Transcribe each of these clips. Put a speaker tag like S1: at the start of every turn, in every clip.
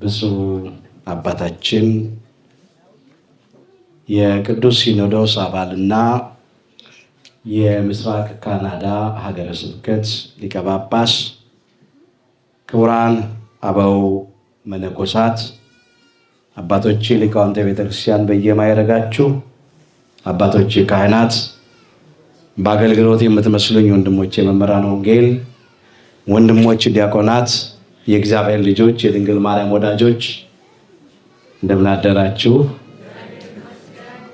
S1: ብፁዕ አባታችን የቅዱስ ሲኖዶስ አባልና የምስራቅ ካናዳ ሀገረ ስብከት ሊቀ ጳጳስ፣ ክቡራን አበው መነኮሳት፣ አባቶቼ ሊቃውንተ ቤተክርስቲያን በየማዕረጋችሁ፣ አባቶቼ ካህናት፣ በአገልግሎት የምትመስሉኝ ወንድሞቼ መምህራን ወንጌል፣ ወንድሞች ዲያቆናት፣ የእግዚአብሔር ልጆች፣ የድንግል ማርያም ወዳጆች እንደምን አደራችሁ?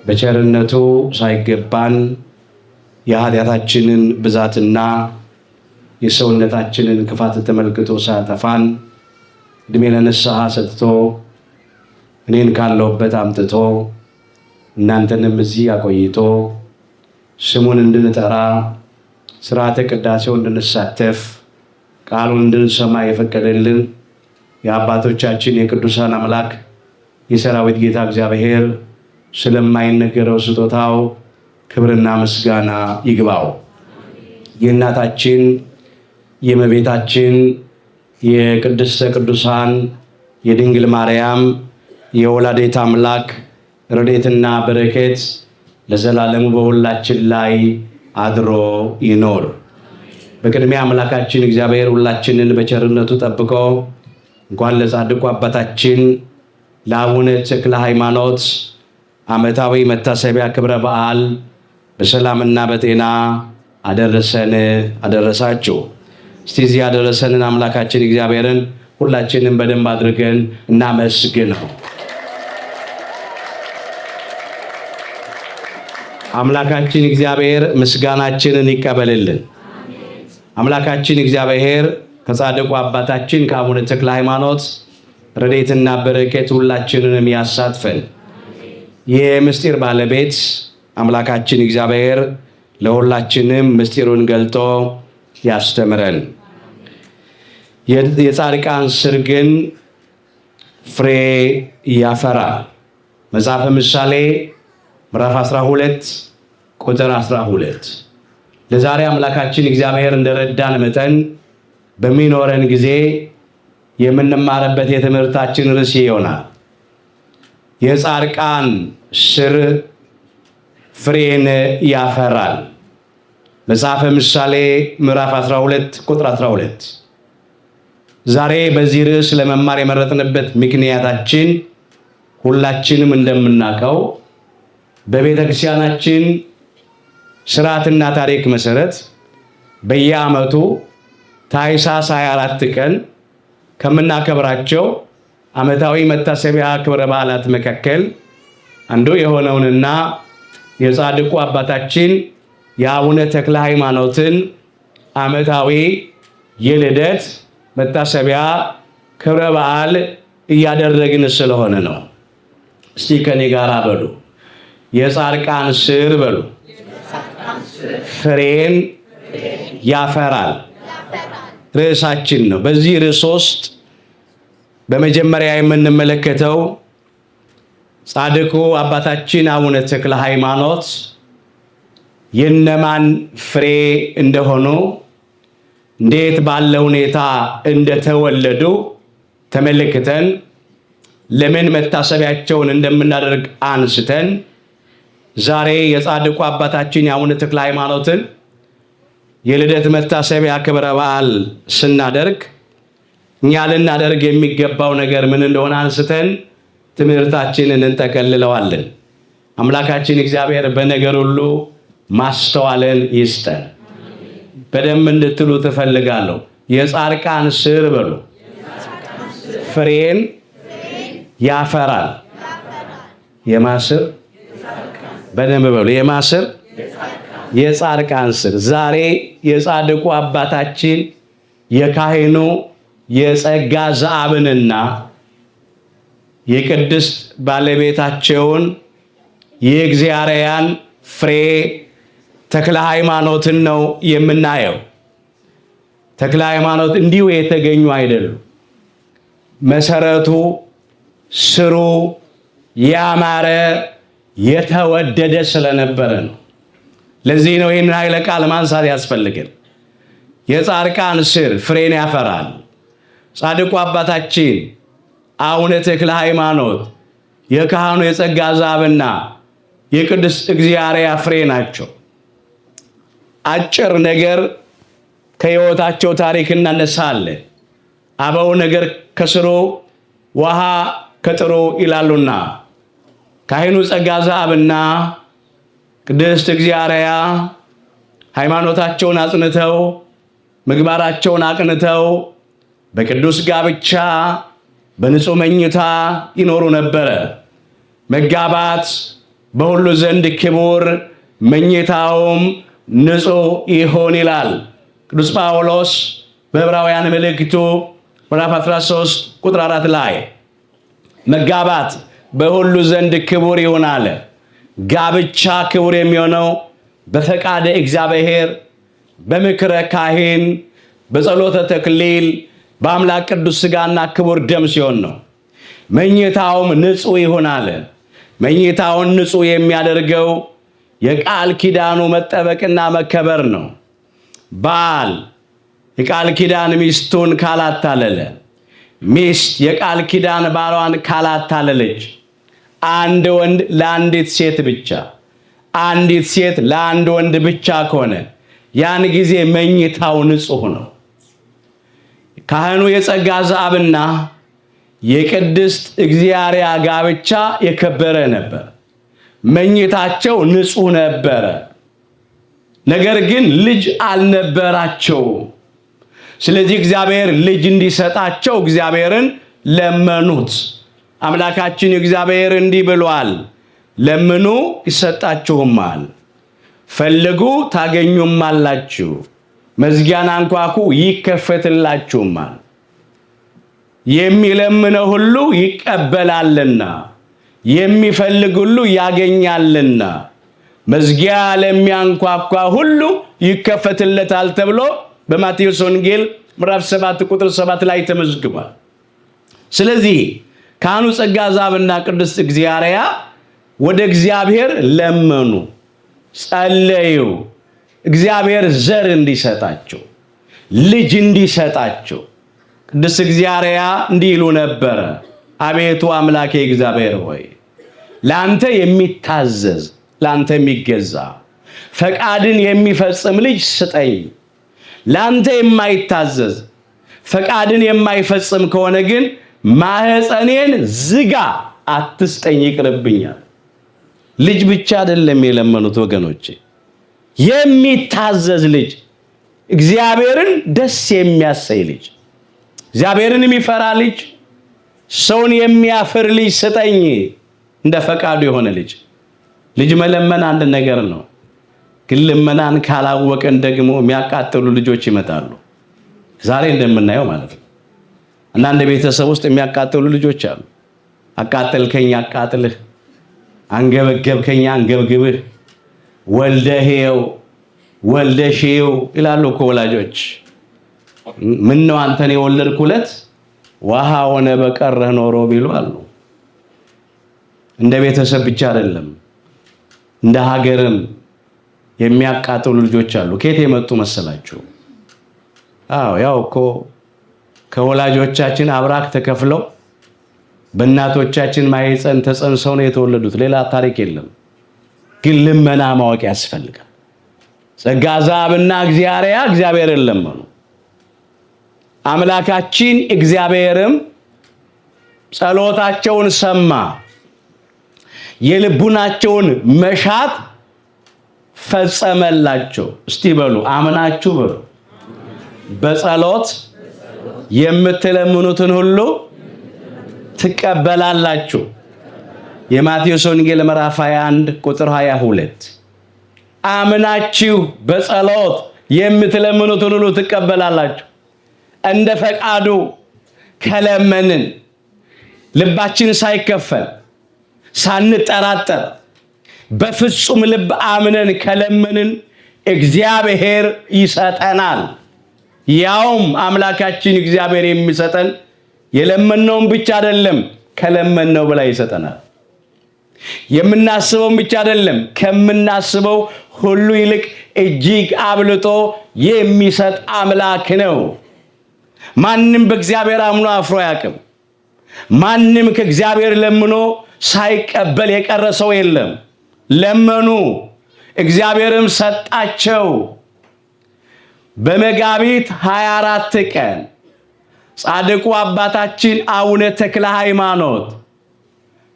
S1: በቸርነቱ ሳይገባን የኃጢአታችንን ብዛትና የሰውነታችንን ክፋት ተመልክቶ ሳያጠፋን እድሜ ለንስሐ ሰጥቶ እኔን ካለሁበት አምጥቶ እናንተንም እዚህ አቆይቶ ስሙን እንድንጠራ፣ ስርዓተ ቅዳሴው እንድንሳተፍ፣ ቃሉን እንድንሰማ የፈቀደልን የአባቶቻችን የቅዱሳን አምላክ የሰራዊት ጌታ እግዚአብሔር ስለማይነገረው ስጦታው ክብርና ምስጋና ይግባው። የእናታችን የእመቤታችን የቅድስተ ቅዱሳን የድንግል ማርያም የወላዲተ አምላክ ረድኤትና በረከት ለዘላለሙ በሁላችን ላይ አድሮ ይኖር። በቅድሚያ አምላካችን እግዚአብሔር ሁላችንን በቸርነቱ ጠብቆ እንኳን ለጻድቁ አባታችን ለአቡነ ተክለ ሃይማኖት ዓመታዊ መታሰቢያ ክብረ በዓል በሰላምና በጤና አደረሰን አደረሳችሁ። እስቲ እዚህ ያደረሰንን አምላካችን እግዚአብሔርን ሁላችንም በደንብ አድርገን እናመስግነው። አምላካችን እግዚአብሔር ምስጋናችንን ይቀበልልን። አምላካችን እግዚአብሔር ከጻድቁ አባታችን ከአቡነ ተክለ ሃይማኖት ረድኤትና በረከት ሁላችንንም ያሳትፈን። የምስጢር ባለቤት አምላካችን እግዚአብሔር ለሁላችንም ምስጢሩን ገልጦ ያስተምረን። የጻድቃን ስር ግን ፍሬ ያፈራል። መጽሐፈ ምሳሌ ምዕራፍ 12 ቁጥር 12። ለዛሬ አምላካችን እግዚአብሔር እንደረዳን መጠን በሚኖረን ጊዜ የምንማርበት የትምህርታችን ርዕስ ይሆናል። የጻድቃን ስር ፍሬን ያፈራል። መጽሐፈ ምሳሌ ምዕራፍ 12 ቁጥር 12። ዛሬ በዚህ ርዕስ ለመማር የመረጥንበት ምክንያታችን ሁላችንም እንደምናውቀው በቤተ ክርስቲያናችን ስርዓትና ታሪክ መሰረት በየዓመቱ ታኅሳስ 24 ቀን ከምናከብራቸው ዓመታዊ መታሰቢያ ክብረ በዓላት መካከል አንዱ የሆነውንና የጻድቁ አባታችን የአቡነ ተክለ ሃይማኖትን ዓመታዊ የልደት መታሰቢያ ክብረ በዓል እያደረግን ስለሆነ ነው። እስቲ ከኔ ጋር በሉ፣ የጻድቃን ስር በሉ ፍሬን ያፈራል ርዕሳችን ነው። በዚህ ርዕስ ውስጥ በመጀመሪያ የምንመለከተው ጻድቁ አባታችን አቡነ ተክለ ሃይማኖት የነማን ፍሬ እንደሆኑ፣ እንዴት ባለ ሁኔታ እንደተወለዱ ተመልክተን፣ ለምን መታሰቢያቸውን እንደምናደርግ አንስተን፣ ዛሬ የጻድቁ አባታችን የአቡነ ተክለ ሃይማኖትን የልደት መታሰቢያ ክብረ በዓል ስናደርግ እኛ ልናደርግ የሚገባው ነገር ምን እንደሆነ አንስተን ትምህርታችንን እንጠቀልለዋለን። አምላካችን እግዚአብሔር በነገር ሁሉ ማስተዋልን ይስጠን። በደንብ እንድትሉ ትፈልጋለሁ። የጻድቃን ስር በሉ ፍሬን ያፈራል። የማስር በደንብ በሉ፣ የማስር የጻድቃን ስር። ዛሬ የጻድቁ አባታችን የካህኑ የጸጋ ዘአብንና የቅድስት ባለቤታቸውን የእግዚአርያን ፍሬ ተክለ ሃይማኖትን ነው የምናየው። ተክለ ሃይማኖት እንዲሁ የተገኙ አይደሉም። መሰረቱ ስሩ ያማረ የተወደደ ስለነበረ ነው። ለዚህ ነው ይህንን ኃይለ ቃል ማንሳት ያስፈልግን። የጻድቃን ስር ፍሬን ያፈራል። ጻድቁ አባታችን አቡነ ተክለ ሃይማኖት የካህኑ የጸጋ ዛብና የቅድስት እግዚአርያ ፍሬ ናቸው። አጭር ነገር ከሕይወታቸው ታሪክ እናነሳለን። አበው ነገር ከስሩ ውሃ ከጥሩ ይላሉና ካህኑ ጸጋ ዘአብና ቅድስት እግዚአርያ ሃይማኖታቸውን አጽንተው ምግባራቸውን አቅንተው በቅዱስ ጋብቻ በንጹህ መኝታ ይኖሩ ነበረ። መጋባት በሁሉ ዘንድ ክቡር፣ መኝታውም ንጹህ ይሆን ይላል ቅዱስ ጳውሎስ በዕብራውያን መልእክቱ ምዕራፍ 13 ቁጥር 4 ላይ። መጋባት በሁሉ ዘንድ ክቡር ይሆናል። ጋብቻ ክቡር የሚሆነው በፈቃደ እግዚአብሔር፣ በምክረ ካህን፣ በጸሎተ ተክሊል፣ በአምላክ ቅዱስ ሥጋና ክቡር ደም ሲሆን ነው። መኝታውም ንጹሕ ይሆናል። መኝታውን ንጹሕ የሚያደርገው የቃል ኪዳኑ መጠበቅና መከበር ነው። ባል የቃል ኪዳን ሚስቱን ካላታለለ፣ ሚስት የቃል ኪዳን ባሏን ካላታለለች፣ አንድ ወንድ ለአንዲት ሴት ብቻ፣ አንዲት ሴት ለአንድ ወንድ ብቻ ከሆነ ያን ጊዜ መኝታው ንጹሕ ነው። ካህኑ የጸጋ ዘአብና የቅድስት እግዚአርያ ጋብቻ የከበረ ነበር። መኝታቸው ንጹሕ ነበረ። ነገር ግን ልጅ አልነበራቸው። ስለዚህ እግዚአብሔር ልጅ እንዲሰጣቸው እግዚአብሔርን ለመኑት። አምላካችን እግዚአብሔር እንዲህ ብሏል፣ ለምኑ ይሰጣችሁማል፣ ፈልጉ ታገኙማላችሁ፣ መዝጊያን አንኳኩ ይከፈትላችሁማል። የሚለምነው ሁሉ ይቀበላልና የሚፈልግ ሁሉ ያገኛልና መዝጊያ ለሚያንኳኳ ሁሉ ይከፈትለታል ተብሎ በማቴዎስ ወንጌል ምዕራፍ 7 ቁጥር 7 ላይ ተመዝግቧል። ስለዚህ ካህኑ ጸጋ ዘአብና ቅድስት እግዚአርያ ወደ እግዚአብሔር ለመኑ፣ ጸለዩ። እግዚአብሔር ዘር እንዲሰጣቸው፣ ልጅ እንዲሰጣቸው። ቅድስት እግዚአርያ እንዲህ ይሉ ነበረ፣ አቤቱ አምላኬ እግዚአብሔር ሆይ፣ ለአንተ የሚታዘዝ፣ ለአንተ የሚገዛ፣ ፈቃድን የሚፈጽም ልጅ ስጠኝ። ለአንተ የማይታዘዝ፣ ፈቃድን የማይፈጽም ከሆነ ግን ማህፀኔን ዝጋ፣ አትስጠኝ፣ ይቅርብኛል። ልጅ ብቻ አይደለም የለመኑት ወገኖቼ፣ የሚታዘዝ ልጅ፣ እግዚአብሔርን ደስ የሚያሰኝ ልጅ፣ እግዚአብሔርን የሚፈራ ልጅ፣ ሰውን የሚያፍር ልጅ ስጠኝ፣ እንደ ፈቃዱ የሆነ ልጅ። ልጅ መለመን አንድ ነገር ነው። ግን ልመናን ካላወቀን ደግሞ የሚያቃጥሉ ልጆች ይመጣሉ። ዛሬ እንደምናየው ማለት ነው። አንዳንድ ቤተሰብ ውስጥ የሚያቃጥሉ ልጆች አሉ። አቃጠልከኝ አቃጥልህ፣ አንገበገብከኝ አንገብግብህ፣ ወልደሄው ወልደሽው ይላሉ እኮ ወላጆች። ምነው አንተን የወለድኩለት ውሃ ሆነ በቀረህ ኖሮ ቢሉ አሉ። እንደ ቤተሰብ ብቻ አይደለም፣ እንደ ሀገርም የሚያቃጥሉ ልጆች አሉ። ከየት የመጡ መሰላችሁ? አዎ፣ ያው እኮ ከወላጆቻችን አብራክ ተከፍለው በእናቶቻችን ማህፀን ተጸንሰው ነው የተወለዱት። ሌላ ታሪክ የለም። ግን ልመና ማወቅ ያስፈልጋል። ጸጋ ዘአብና እግዚአርያ እግዚአብሔርን ለመኑ። አምላካችን እግዚአብሔርም ጸሎታቸውን ሰማ፣ የልቡናቸውን መሻት ፈጸመላቸው። እስቲ በሉ፣ አምናችሁ በሉ፣ በጸሎት የምትለምኑትን ሁሉ ትቀበላላችሁ። የማቴዎስ ወንጌል ምዕራፍ 21 ቁጥር 22። አምናችሁ በጸሎት የምትለምኑትን ሁሉ ትቀበላላችሁ። እንደ ፈቃዱ ከለመንን፣ ልባችን ሳይከፈል፣ ሳንጠራጠር፣ በፍጹም ልብ አምነን ከለመንን እግዚአብሔር ይሰጠናል። ያውም አምላካችን እግዚአብሔር የሚሰጠን የለመነውን ብቻ አይደለም፣ ከለመነው በላይ ይሰጠናል። የምናስበውን ብቻ አይደለም፣ ከምናስበው ሁሉ ይልቅ እጅግ አብልጦ የሚሰጥ አምላክ ነው። ማንም በእግዚአብሔር አምኖ አፍሮ አያውቅም። ማንም ከእግዚአብሔር ለምኖ ሳይቀበል የቀረ ሰው የለም። ለመኑ፣ እግዚአብሔርም ሰጣቸው። በመጋቢት 24 ቀን ጻድቁ አባታችን አቡነ ተክለ ሃይማኖት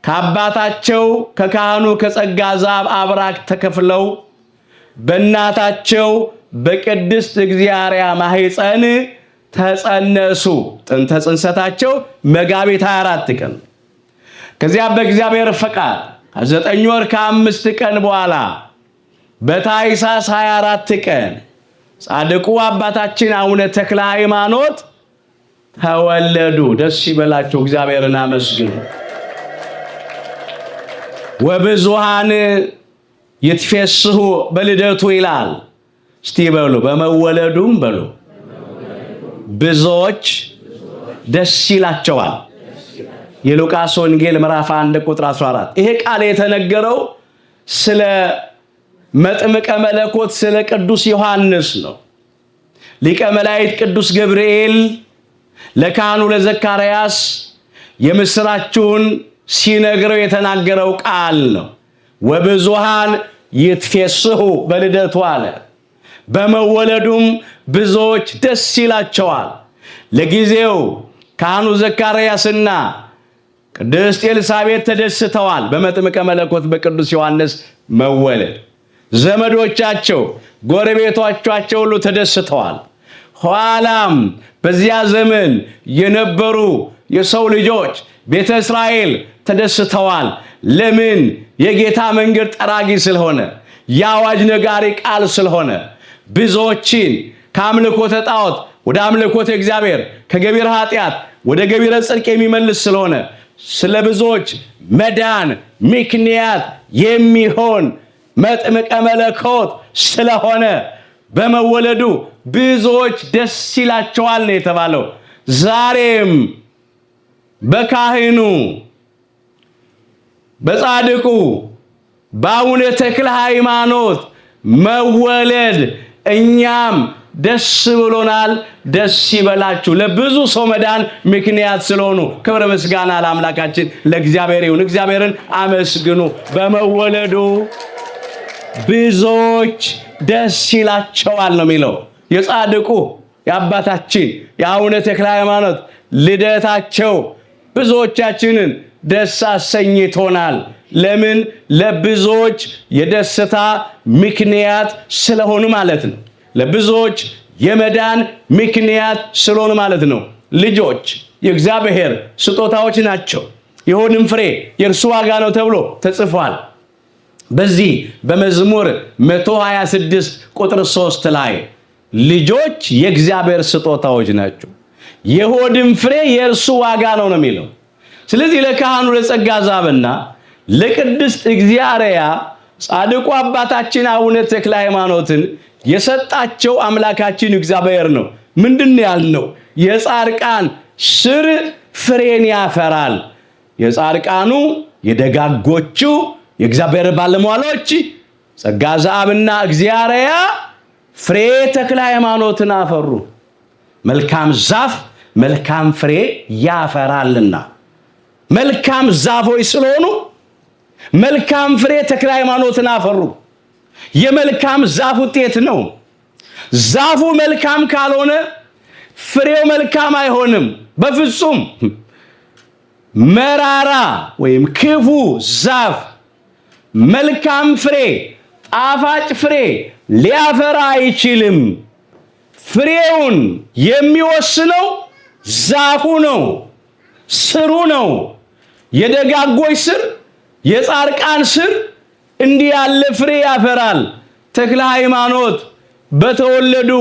S1: ከአባታቸው ከካህኑ ከጸጋ ዘአብ አብራክ ተከፍለው በእናታቸው በቅድስት እግዚአርያ ማህፀን ተጸነሱ። ጥንተ ጽንሰታቸው መጋቢት 24 ቀን። ከዚያ በእግዚአብሔር ፈቃድ ከ9 ወር ከ5 ቀን በኋላ በታኅሳስ 24 ቀን ጻድቁ አባታችን አቡነ ተክለ ሃይማኖት ተወለዱ። ደስ ይበላቸው፣ እግዚአብሔርን አመስግኑ። ወብዙሃን ይትፌስሑ በልደቱ ይላል። እስቲ በሉ በመወለዱም በሉ ብዙዎች ደስ ይላቸዋል። የሉቃስ ወንጌል ምዕራፍ 1 ቁጥር 14። ይሄ ቃል የተነገረው ስለ መጥምቀ መለኮት ስለ ቅዱስ ዮሐንስ ነው። ሊቀ መላእክት ቅዱስ ገብርኤል ለካህኑ ለዘካርያስ የምስራችሁን ሲነግረው የተናገረው ቃል ነው። ወብዙሃን ይትፌስሑ በልደቱ አለ። በመወለዱም ብዙዎች ደስ ይላቸዋል። ለጊዜው ካህኑ ዘካርያስና ቅድስት ኤልሳቤጥ ተደስተዋል በመጥምቀ መለኮት በቅዱስ ዮሐንስ መወለድ። ዘመዶቻቸው፣ ጎረቤቶቻቸው ሁሉ ተደስተዋል። ኋላም በዚያ ዘመን የነበሩ የሰው ልጆች ቤተ እስራኤል ተደስተዋል። ለምን? የጌታ መንገድ ጠራጊ ስለሆነ፣ የአዋጅ ነጋሪ ቃል ስለሆነ፣ ብዙዎችን ከአምልኮተ ጣዖት ወደ አምልኮተ እግዚአብሔር፣ ከገቢረ ኃጢአት ወደ ገቢረ ጽድቅ የሚመልስ ስለሆነ፣ ስለ ብዙዎች መዳን ምክንያት የሚሆን መጥምቀ መለኮት ስለሆነ በመወለዱ ብዙዎች ደስ ይላቸዋል ነው የተባለው። ዛሬም በካህኑ በጻድቁ በአቡነ ተክለ ሃይማኖት መወለድ እኛም ደስ ብሎናል። ደስ ይበላችሁ። ለብዙ ሰው መዳን ምክንያት ስለሆኑ ክብር ምስጋና ለአምላካችን ለእግዚአብሔር ይሁን። እግዚአብሔርን አመስግኑ። በመወለዱ ብዙዎች ደስ ይላቸዋል ነው የሚለው። የጻድቁ የአባታችን የአቡነ ተክለ ሃይማኖት ልደታቸው ብዙዎቻችንን ደስ አሰኝቶናል። ለምን? ለብዙዎች የደስታ ምክንያት ስለሆኑ ማለት ነው። ለብዙዎች የመዳን ምክንያት ስለሆኑ ማለት ነው። ልጆች የእግዚአብሔር ስጦታዎች ናቸው፣ የሆድም ፍሬ የእርሱ ዋጋ ነው ተብሎ ተጽፏል። በዚህ በመዝሙር 126 ቁጥር 3 ላይ ልጆች የእግዚአብሔር ስጦታዎች ናቸው፣ የሆድም ፍሬ የእርሱ ዋጋ ነው ነው የሚለው። ስለዚህ ለካህኑ ለጸጋ ዛብና ለቅድስት እግዚአርያ ጻድቁ አባታችን አቡነ ተክለ ሃይማኖትን የሰጣቸው አምላካችን እግዚአብሔር ነው። ምንድን ያልነው? የጻድቃን ስር ፍሬን ያፈራል። የጻድቃኑ የደጋጎቹ የእግዚአብሔር ባለሟሎች ጸጋ ዘአብና እግዚአርያ ፍሬ ተክለ ሃይማኖትን አፈሩ። መልካም ዛፍ መልካም ፍሬ ያፈራልና መልካም ዛፎች ስለሆኑ መልካም ፍሬ ተክለ ሃይማኖትን አፈሩ። የመልካም ዛፍ ውጤት ነው። ዛፉ መልካም ካልሆነ ፍሬው መልካም አይሆንም በፍጹም። መራራ ወይም ክፉ ዛፍ መልካም ፍሬ ጣፋጭ ፍሬ ሊያፈራ አይችልም። ፍሬውን የሚወስነው ዛፉ ነው፣ ስሩ ነው። የደጋጎች ስር፣ የጻድቃን ስር እንዲህ ያለ ፍሬ ያፈራል። ተክለ ሃይማኖት በተወለዱ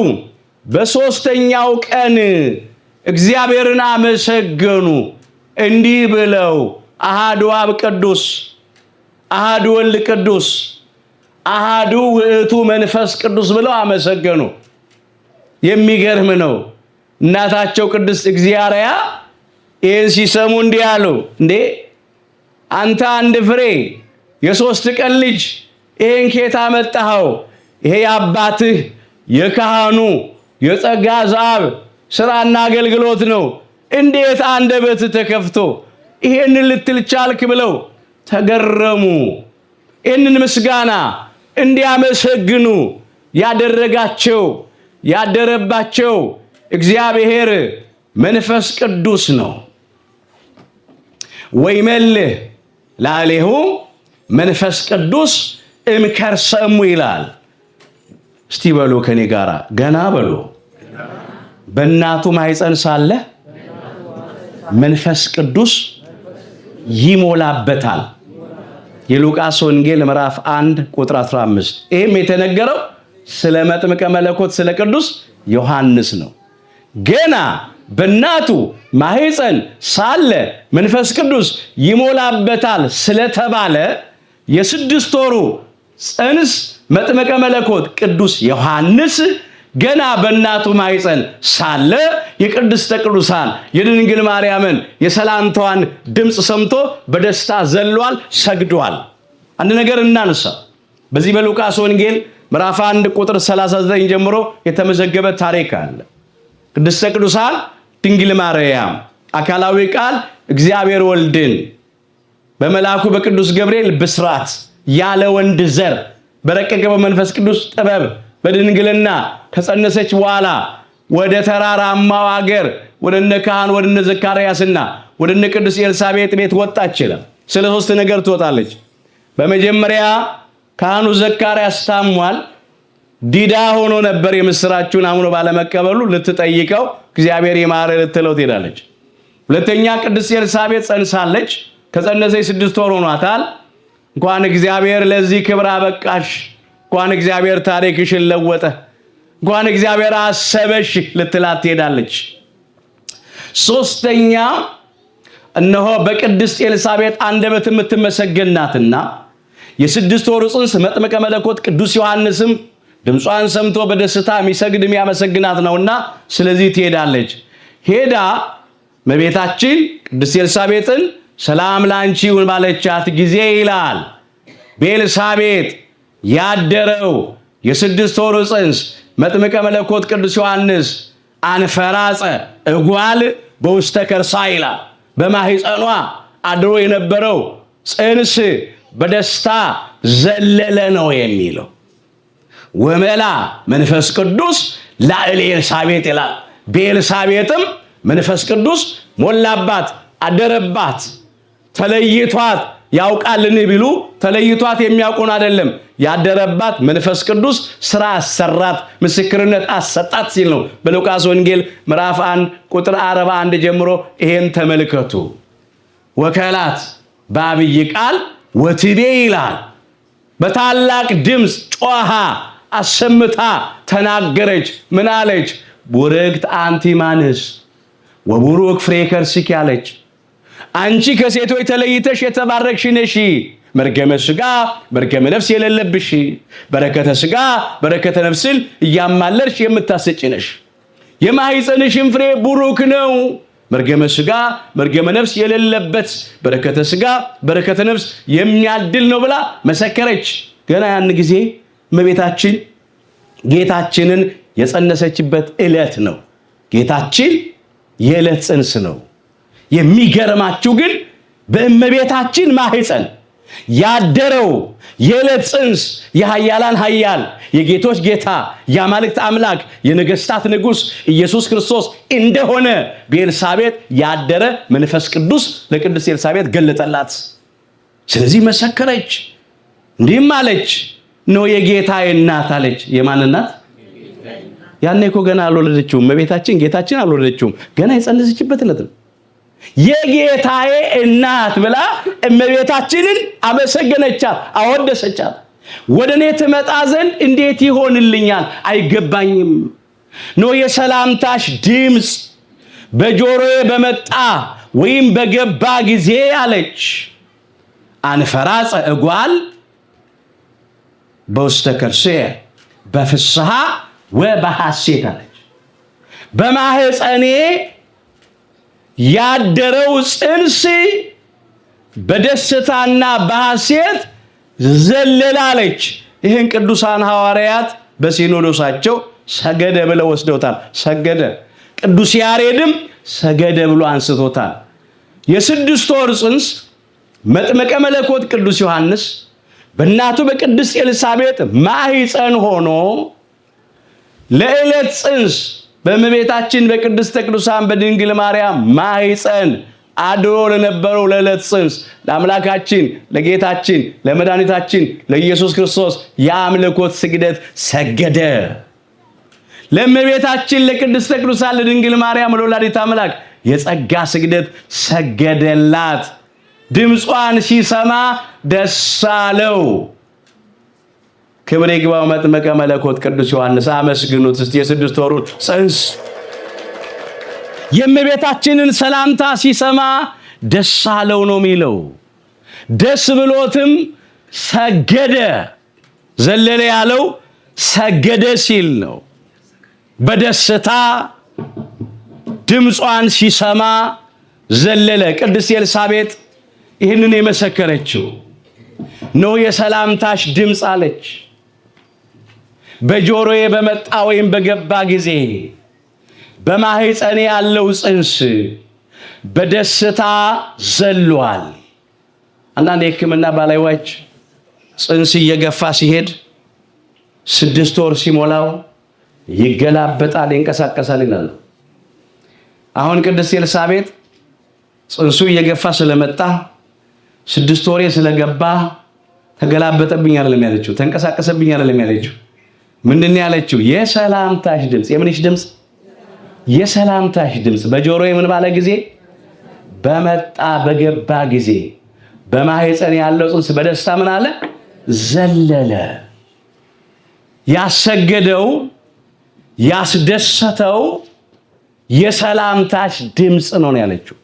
S1: በሦስተኛው ቀን እግዚአብሔርን አመሰገኑ እንዲህ ብለው፣ አሃዱ አብ ቅዱስ፣ አሃዱ ወልድ ቅዱስ፣ አሃዱ ውእቱ መንፈስ ቅዱስ ብለው አመሰገኑ። የሚገርም ነው። እናታቸው ቅድስት እግዚአርያ ይህን ሲሰሙ እንዲህ አሉ፣ እንዴ አንተ አንድ ፍሬ የ3 ቀን ልጅ ይህን ከየት አመጣኸው? ይሄ የአባትህ የካህኑ የጸጋ ዘአብ ስራና አገልግሎት ነው። እንዴት አንደበት ተከፍቶ ይሄንን ልትል ቻልክ ብለው ተገረሙ። ይህንን ምስጋና እንዲያመሰግኑ ያደረጋቸው ያደረባቸው እግዚአብሔር መንፈስ ቅዱስ ነው። ወይመልህ ላዕሌሁ መንፈስ ቅዱስ እምከርሰ እሙ ይላል። እስቲ በሉ ከኔ ጋራ ገና በሉ። በእናቱ ማኅፀን ሳለ መንፈስ ቅዱስ ይሞላበታል። የሉቃስ ወንጌል ምዕራፍ 1 ቁጥር 15። ይህም የተነገረው ስለ መጥምቀ መለኮት ስለ ቅዱስ ዮሐንስ ነው። ገና በእናቱ ማኅፀን ሳለ መንፈስ ቅዱስ ይሞላበታል ስለተባለ የ6 ወሩ ጽንስ መጥምቀ መለኮት ቅዱስ ዮሐንስ ገና በእናቱ ማኅፀን ሳለ የቅድስተ ቅዱሳን የድንግል ማርያምን የሰላምታዋን ድምፅ ሰምቶ በደስታ ዘሏል፣ ሰግዷል። አንድ ነገር እናንሳ። በዚህ በሉቃስ ወንጌል ምዕራፍ 1 ቁጥር 39 ጀምሮ የተመዘገበ ታሪክ አለ። ቅድስተ ቅዱሳን ድንግል ማርያም አካላዊ ቃል እግዚአብሔር ወልድን በመልአኩ በቅዱስ ገብርኤል ብስራት ያለ ወንድ ዘር በረቀቀ በመንፈስ ቅዱስ ጥበብ በድንግልና ከጸነሰች በኋላ ወደ ተራራማው አገር ወደነ ካህን ወደነ ዘካርያስና ወደነ ቅዱስ ኤልሳቤጥ ቤት ወጣች ይላል። ስለ ሶስት ነገር ትወጣለች። በመጀመሪያ ካህኑ ዘካርያስ ታሟል። ዲዳ ሆኖ ነበር። የምስራቹን አምኖ ባለመቀበሉ ልትጠይቀው እግዚአብሔር ይማረ ልትለው ትሄዳለች። ሁለተኛ ቅድስት ኤልሳቤጥ ጸንሳለች። ከጸነሰች 6 ወር ሆኗታል። እንኳን እግዚአብሔር ለዚህ ክብር አበቃሽ፣ እንኳን እግዚአብሔር ታሪክሽን ለወጠ፣ እንኳን እግዚአብሔር አሰበሽ ልትላት ትሄዳለች። ሶስተኛ እነሆ በቅድስት ኤልሳቤጥ አንደበት የምትመሰገን ናትና የ6 ወሩ ጽንስ መጥምቀ መለኮት ቅዱስ ዮሐንስም ድምጿን ሰምቶ በደስታ የሚሰግድ የሚያመሰግናት ነውና ስለዚህ ትሄዳለች። ሄዳ እመቤታችን ቅድስት ኤልሳቤጥን ሰላም ላንቺ ይሁን ባለቻት ጊዜ ይላል በኤልሳቤጥ ያደረው የ6 ወሩ ጽንስ መጥምቀ መለኮት ቅዱስ ዮሐንስ አንፈራጸ እጓል በውስተ ከርሳ ይላል። በማህፀኗ አድሮ የነበረው ጽንስ በደስታ ዘለለ ነው የሚለው። ወመላ መንፈስ ቅዱስ ላዕለ ኤልሳቤጥ ይላል። በኤልሳቤጥም መንፈስ ቅዱስ ሞላባት፣ አደረባት፣ ተለይቷት ያውቃልን ቢሉ ተለይቷት የሚያውቁን አይደለም። ያደረባት መንፈስ ቅዱስ ስራ አሰራት፣ ምስክርነት አሰጣት ሲል ነው። በሉቃስ ወንጌል ምዕራፍ 1 ቁጥር 41 ጀምሮ ይሄን ተመልከቱ። ወከላት በአብይ ቃል ወትቤ ይላል። በታላቅ ድምፅ ጮኻ አሰምታ ተናገረች። ምን አለች? ቡርክት አንቲ እምአንስት ወቡሩክ ፍሬ ከርስኪ አለች። አንቺ ከሴቶች ተለይተሽ የተባረክሽ ነሽ። መርገመ ስጋ መርገመ ነፍስ የሌለብሽ፣ በረከተ ስጋ በረከተ ነፍስን እያማለድሽ የምታሰጪ ነሽ። የማኅፀንሽን ፍሬ ቡሩክ ነው። መርገመ ስጋ መርገመ ነፍስ የሌለበት በረከተ ስጋ በረከተ ነፍስ የሚያድል ነው ብላ መሰከረች። ገና ያን ጊዜ እመቤታችን ጌታችንን የጸነሰችበት ዕለት ነው። ጌታችን የዕለት ጽንስ ነው። የሚገርማችሁ ግን በእመቤታችን ማህፀን ያደረው የዕለት ጽንስ የኃያላን ኃያል የጌቶች ጌታ የአማልክት አምላክ የነገስታት ንጉሥ ኢየሱስ ክርስቶስ እንደሆነ በኤልሳቤጥ ያደረ መንፈስ ቅዱስ ለቅድስት ኤልሳቤጥ ገለጠላት። ስለዚህ መሰከረች፣ እንዲህም አለች፣ ነው የጌታዬ እናት አለች። የማን እናት? ያኔ እኮ ገና አልወለደችውም። እመቤታችን ጌታችን አልወለደችውም። ገና የጸነሰችበት ዕለት ነው። የጌታዬ እናት ብላ እመቤታችንን አመሰገነቻት፣ አወደሰቻት። ወደ እኔ ትመጣ ዘንድ እንዴት ይሆንልኛል? አይገባኝም። ኖ የሰላምታሽ ድምፅ በጆሮዬ በመጣ ወይም በገባ ጊዜ አለች፣ አንፈራጸ እጓል በውስተ ከርሴ በፍስሐ ወበሐሴት አለች። በማህፀኔ ያደረው ጽንስ በደስታና በሐሴት ዘለላለች። ይህን ቅዱሳን ሐዋርያት በሲኖዶሳቸው ሰገደ ብለው ወስደውታል። ሰገደ። ቅዱስ ያሬድም ሰገደ ብሎ አንስቶታል። የ6 ወር ጽንስ መጥምቀ መለኮት ቅዱስ ዮሐንስ በእናቱ በቅድስት ኤልሳቤጥ ማህፀን ሆኖ ለዕለት ጽንስ በእመቤታችን በቅድስተ ቅዱሳን በድንግል ማርያም ማህፀን አድሮ ለነበረው ለዕለት ጽንስ ለአምላካችን ለጌታችን ለመድኃኒታችን ለኢየሱስ ክርስቶስ የአምልኮት ስግደት ሰገደ። ለእመቤታችን ለቅድስተ ቅዱሳን ለድንግል ማርያም ለወላዲተ አምላክ የጸጋ ስግደት ሰገደላት። ድምጿን ሲሰማ ደስ አለው። ክብር ይግባው መጥምቀ መለኮት ቅዱስ ዮሐንስ፣ አመስግኑት እስቲ የ6 ወሩን ጽንስ። የእመቤታችንን ሰላምታ ሲሰማ ደስ አለው ነው የሚለው። ደስ ብሎትም ሰገደ። ዘለለ ያለው ሰገደ ሲል ነው። በደስታ ድምጿን ሲሰማ ዘለለ። ቅድስት ኤልሳቤጥ ይህንን የመሰከረችው ነው። የሰላምታሽ ድምፅ አለች በጆሮዬ በመጣ ወይም በገባ ጊዜ በማህፀኔ ያለው ጽንስ በደስታ ዘሏል። አንዳንድ የሕክምና ባለሙያዎች ጽንስ እየገፋ ሲሄድ 6 ወር ሲሞላው ይገላበጣል፣ ይንቀሳቀሳል ይላሉ። አሁን ቅድስት ኤልሳቤጥ ጽንሱ እየገፋ ስለመጣ 6 ወሬ ስለገባ ተገላበጠብኝ አይደለም ያለችው፣ ተንቀሳቀሰብኝ አይደለም ያለችው። ምንድን ያለችው? የሰላምታሽ ድምጽ። የምንሽ ድምጽ? የሰላምታሽ ድምጽ በጆሮዬ ምን ባለ ጊዜ? በመጣ በገባ ጊዜ በማህፀን ያለው ጽንስ በደስታ ምን አለ? ዘለለ። ያሰገደው ያስደሰተው የሰላምታሽ ድምጽ ነው ያለችው።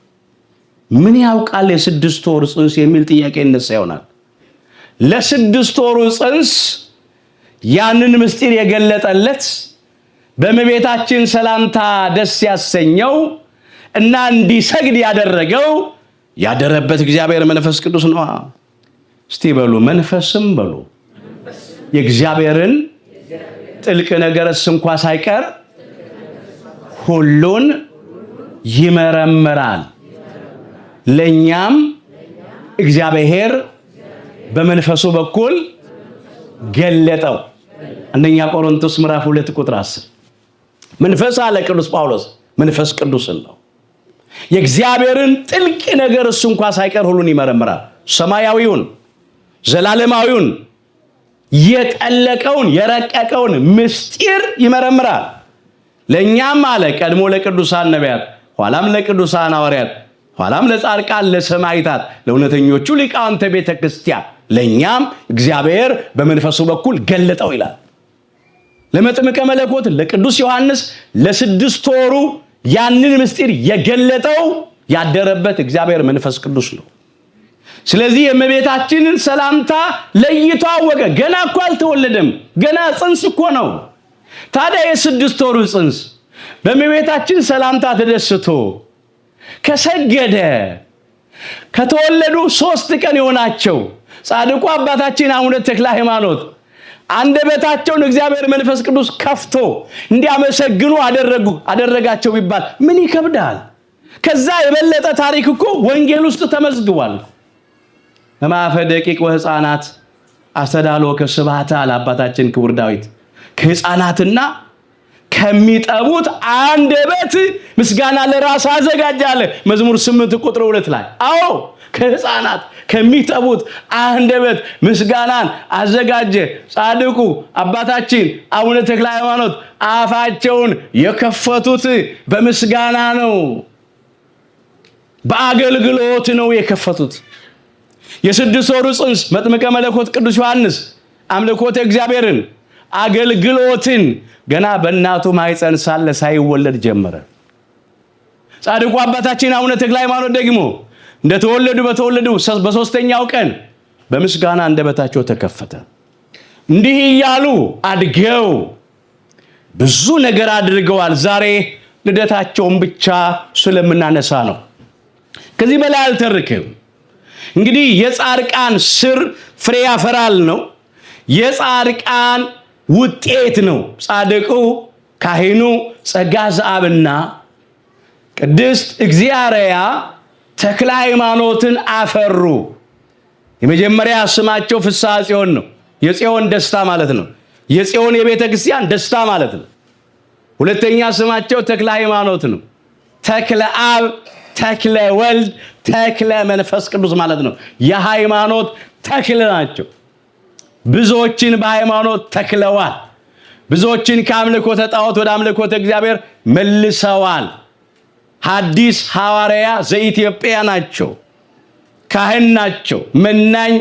S1: ምን ያውቃል የ6 ወር ጽንስ የሚል ጥያቄ ይነሳ ይሆናል። ለ6 ወሩ ጽንስ ያንን ምስጢር የገለጠለት በእመቤታችን ሰላምታ ደስ ያሰኘው እና እንዲሰግድ ያደረገው ያደረበት እግዚአብሔር መንፈስ ቅዱስ ነው። እስቲ በሉ መንፈስም በሉ የእግዚአብሔርን ጥልቅ ነገርስ እንኳ ሳይቀር ሁሉን ይመረምራል። ለኛም እግዚአብሔር በመንፈሱ በኩል ገለጠው። አንደኛ ቆሮንቶስ ምዕራፍ 2 ቁጥር 10 መንፈስ አለ ቅዱስ ጳውሎስ መንፈስ ቅዱስን ነው። የእግዚአብሔርን ጥልቅ ነገር እሱ እንኳ ሳይቀር ሁሉን ይመረምራል። ሰማያዊውን፣ ዘላለማዊውን፣ የጠለቀውን የረቀቀውን ምስጢር ይመረምራል። ለኛም አለ ቀድሞ ለቅዱሳን ነቢያት፣ ኋላም ለቅዱሳን ሐዋርያት፣ ኋላም ለጻድቃን ለሰማዕታት፣ ለእውነተኞቹ ሊቃውንተ ቤተክርስቲያን ለኛም እግዚአብሔር በመንፈሱ በኩል ገለጠው ይላል። ለመጥምቀ መለኮት ለቅዱስ ዮሐንስ ለ6 ወሩ ያንን ምስጢር የገለጠው ያደረበት እግዚአብሔር መንፈስ ቅዱስ ነው። ስለዚህ የእመቤታችንን ሰላምታ ለይቶ አወቀ። ገና እኮ አልተወለደም፣ ገና ጽንስ እኮ ነው። ታዲያ የ6 ወሩ ጽንስ በእመቤታችን ሰላምታ ተደስቶ ከሰገደ ከተወለዱ 3 ቀን የሆናቸው ጻድቁ አባታችን አቡነ ተክለ ሃይማኖት አንደበታቸውን እግዚአብሔር መንፈስ ቅዱስ ከፍቶ እንዲያመሰግኑ አደረጋቸው ቢባል ምን ይከብዳል? ከዛ የበለጠ ታሪክ እኮ ወንጌል ውስጥ ተመዝግቧል። እማፈ ደቂቅ ወህፃናት አስተዳሎከ ስብሐተ አለ አባታችን ክቡር ዳዊት። ከህፃናትና ከሚጠቡት አንደበት ምስጋና ለራስ አዘጋጃለህ መዝሙር 8 ቁጥር 2 ላይ። አዎ ከህፃናት ከሚጠቡት አንደበት ምስጋናን አዘጋጀ። ጻድቁ አባታችን አቡነ ተክለ ሃይማኖት አፋቸውን የከፈቱት በምስጋና ነው፣ በአገልግሎት ነው የከፈቱት። የ6 ወሩ ጽንስ መጥምቀ መለኮት ቅዱስ ዮሐንስ አምልኮተ እግዚአብሔርን አገልግሎትን ገና በእናቱ ማህፀን ሳለ ሳይወለድ ጀመረ። ጻድቁ አባታችን አቡነ ተክለ ሃይማኖት ደግሞ እንደተወለዱ በተወለዱ በ3ኛው ቀን በምስጋና አንደበታቸው ተከፈተ። እንዲህ እያሉ አድገው ብዙ ነገር አድርገዋል። ዛሬ ልደታቸውን ብቻ ስለምናነሳ ነው፣ ከዚህ በላይ አልተርክም። እንግዲህ የጻድቃን ስር ፍሬ ያፈራል ነው፣ የጻድቃን ውጤት ነው። ጻድቁ ካህኑ ጸጋ ዘአብና ቅድስት እግዚአርያ ተክለ ሃይማኖትን አፈሩ። የመጀመሪያ ስማቸው ፍስሐ ጽዮን ነው። የጽዮን ደስታ ማለት ነው። የጽዮን የቤተ ክርስቲያን ደስታ ማለት ነው። ሁለተኛ ስማቸው ተክለ ሃይማኖት ነው። ተክለ አብ፣ ተክለ ወልድ፣ ተክለ መንፈስ ቅዱስ ማለት ነው። የሃይማኖት ተክል ናቸው። ብዙዎችን በሃይማኖት ተክለዋል። ብዙዎችን ከአምልኮተ ጣዖት ወደ አምልኮተ እግዚአብሔር መልሰዋል። ሐዲስ ሐዋርያ ዘኢትዮጵያ ናቸው። ካህን ናቸው። መናኝ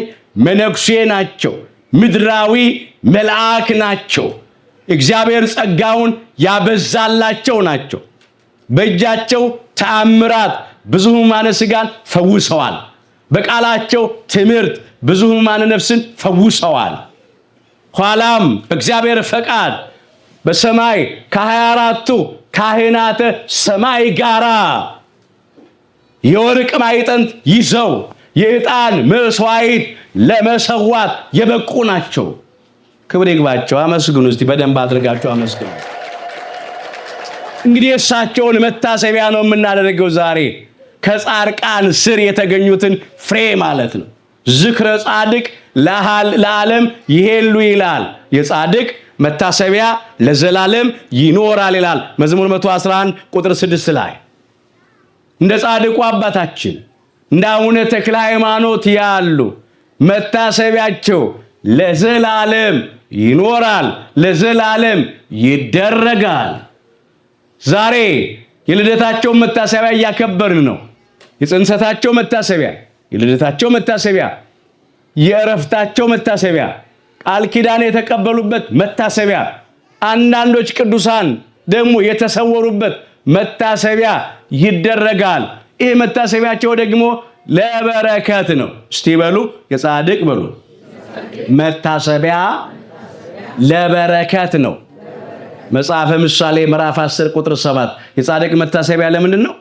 S1: መነኩሴ ናቸው። ምድራዊ መልአክ ናቸው። እግዚአብሔር ጸጋውን ያበዛላቸው ናቸው። በእጃቸው ተአምራት ብዙ ሕሙማነ ሥጋን ፈውሰዋል። በቃላቸው ትምህርት ብዙ ሕሙማነ ነፍስን ፈውሰዋል። ኋላም በእግዚአብሔር ፈቃድ በሰማይ ከ24ቱ ካህናተ ሰማይ ጋራ የወርቅ ማዕጠንት ይዘው የዕጣን መስዋዕት ለመሰዋት የበቁ ናቸው። ክብር ይግባቸው። አመስግኑ እስቲ በደንብ አድርጋቸው አመስግኑ። እንግዲህ የእሳቸውን መታሰቢያ ነው የምናደርገው ዛሬ፣ ከጻድቃን ስር የተገኙትን ፍሬ ማለት ነው። ዝክረ ጻድቅ ለዓለም ይሄሉ ይላል። የጻድቅ መታሰቢያ ለዘላለም ይኖራል ይላል መዝሙር 111 ቁጥር 6 ላይ። እንደ ጻድቁ አባታችን እንደ አቡነ ተክለ ሃይማኖት ያሉ መታሰቢያቸው ለዘላለም ይኖራል፣ ለዘላለም ይደረጋል። ዛሬ የልደታቸው መታሰቢያ እያከበርን ነው። የጽንሰታቸው መታሰቢያ፣ የልደታቸው መታሰቢያ፣ የእረፍታቸው መታሰቢያ፣ ቃል ኪዳን የተቀበሉበት መታሰቢያ፣ አንዳንዶች ቅዱሳን ደግሞ የተሰወሩበት መታሰቢያ ይደረጋል። ይህ መታሰቢያቸው ደግሞ ለበረከት ነው። እስቲ በሉ የጻድቅ በሉ መታሰቢያ ለበረከት ነው። መጽሐፈ ምሳሌ ምዕራፍ 10 ቁጥር 7 የጻድቅ መታሰቢያ ለምንድን ነው?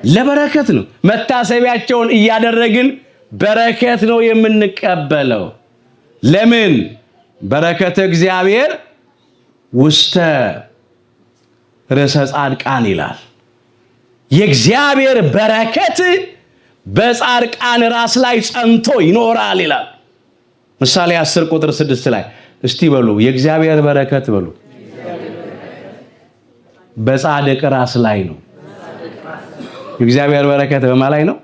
S1: ለበረከት ነው። መታሰቢያቸውን እያደረግን በረከት ነው የምንቀበለው። ለምን? በረከተ እግዚአብሔር ውስተ ርዕሰ ጻድቃን ይላል። የእግዚአብሔር በረከት በጻድቃን ራስ ላይ ጸንቶ ይኖራል ይላል። ምሳሌ 10 ቁጥር 6 ላይ እስቲ በሉ የእግዚአብሔር በረከት በሉ በጻድቅ ራስ ላይ ነው። የእግዚአብሔር በረከት በማ ላይ ነው?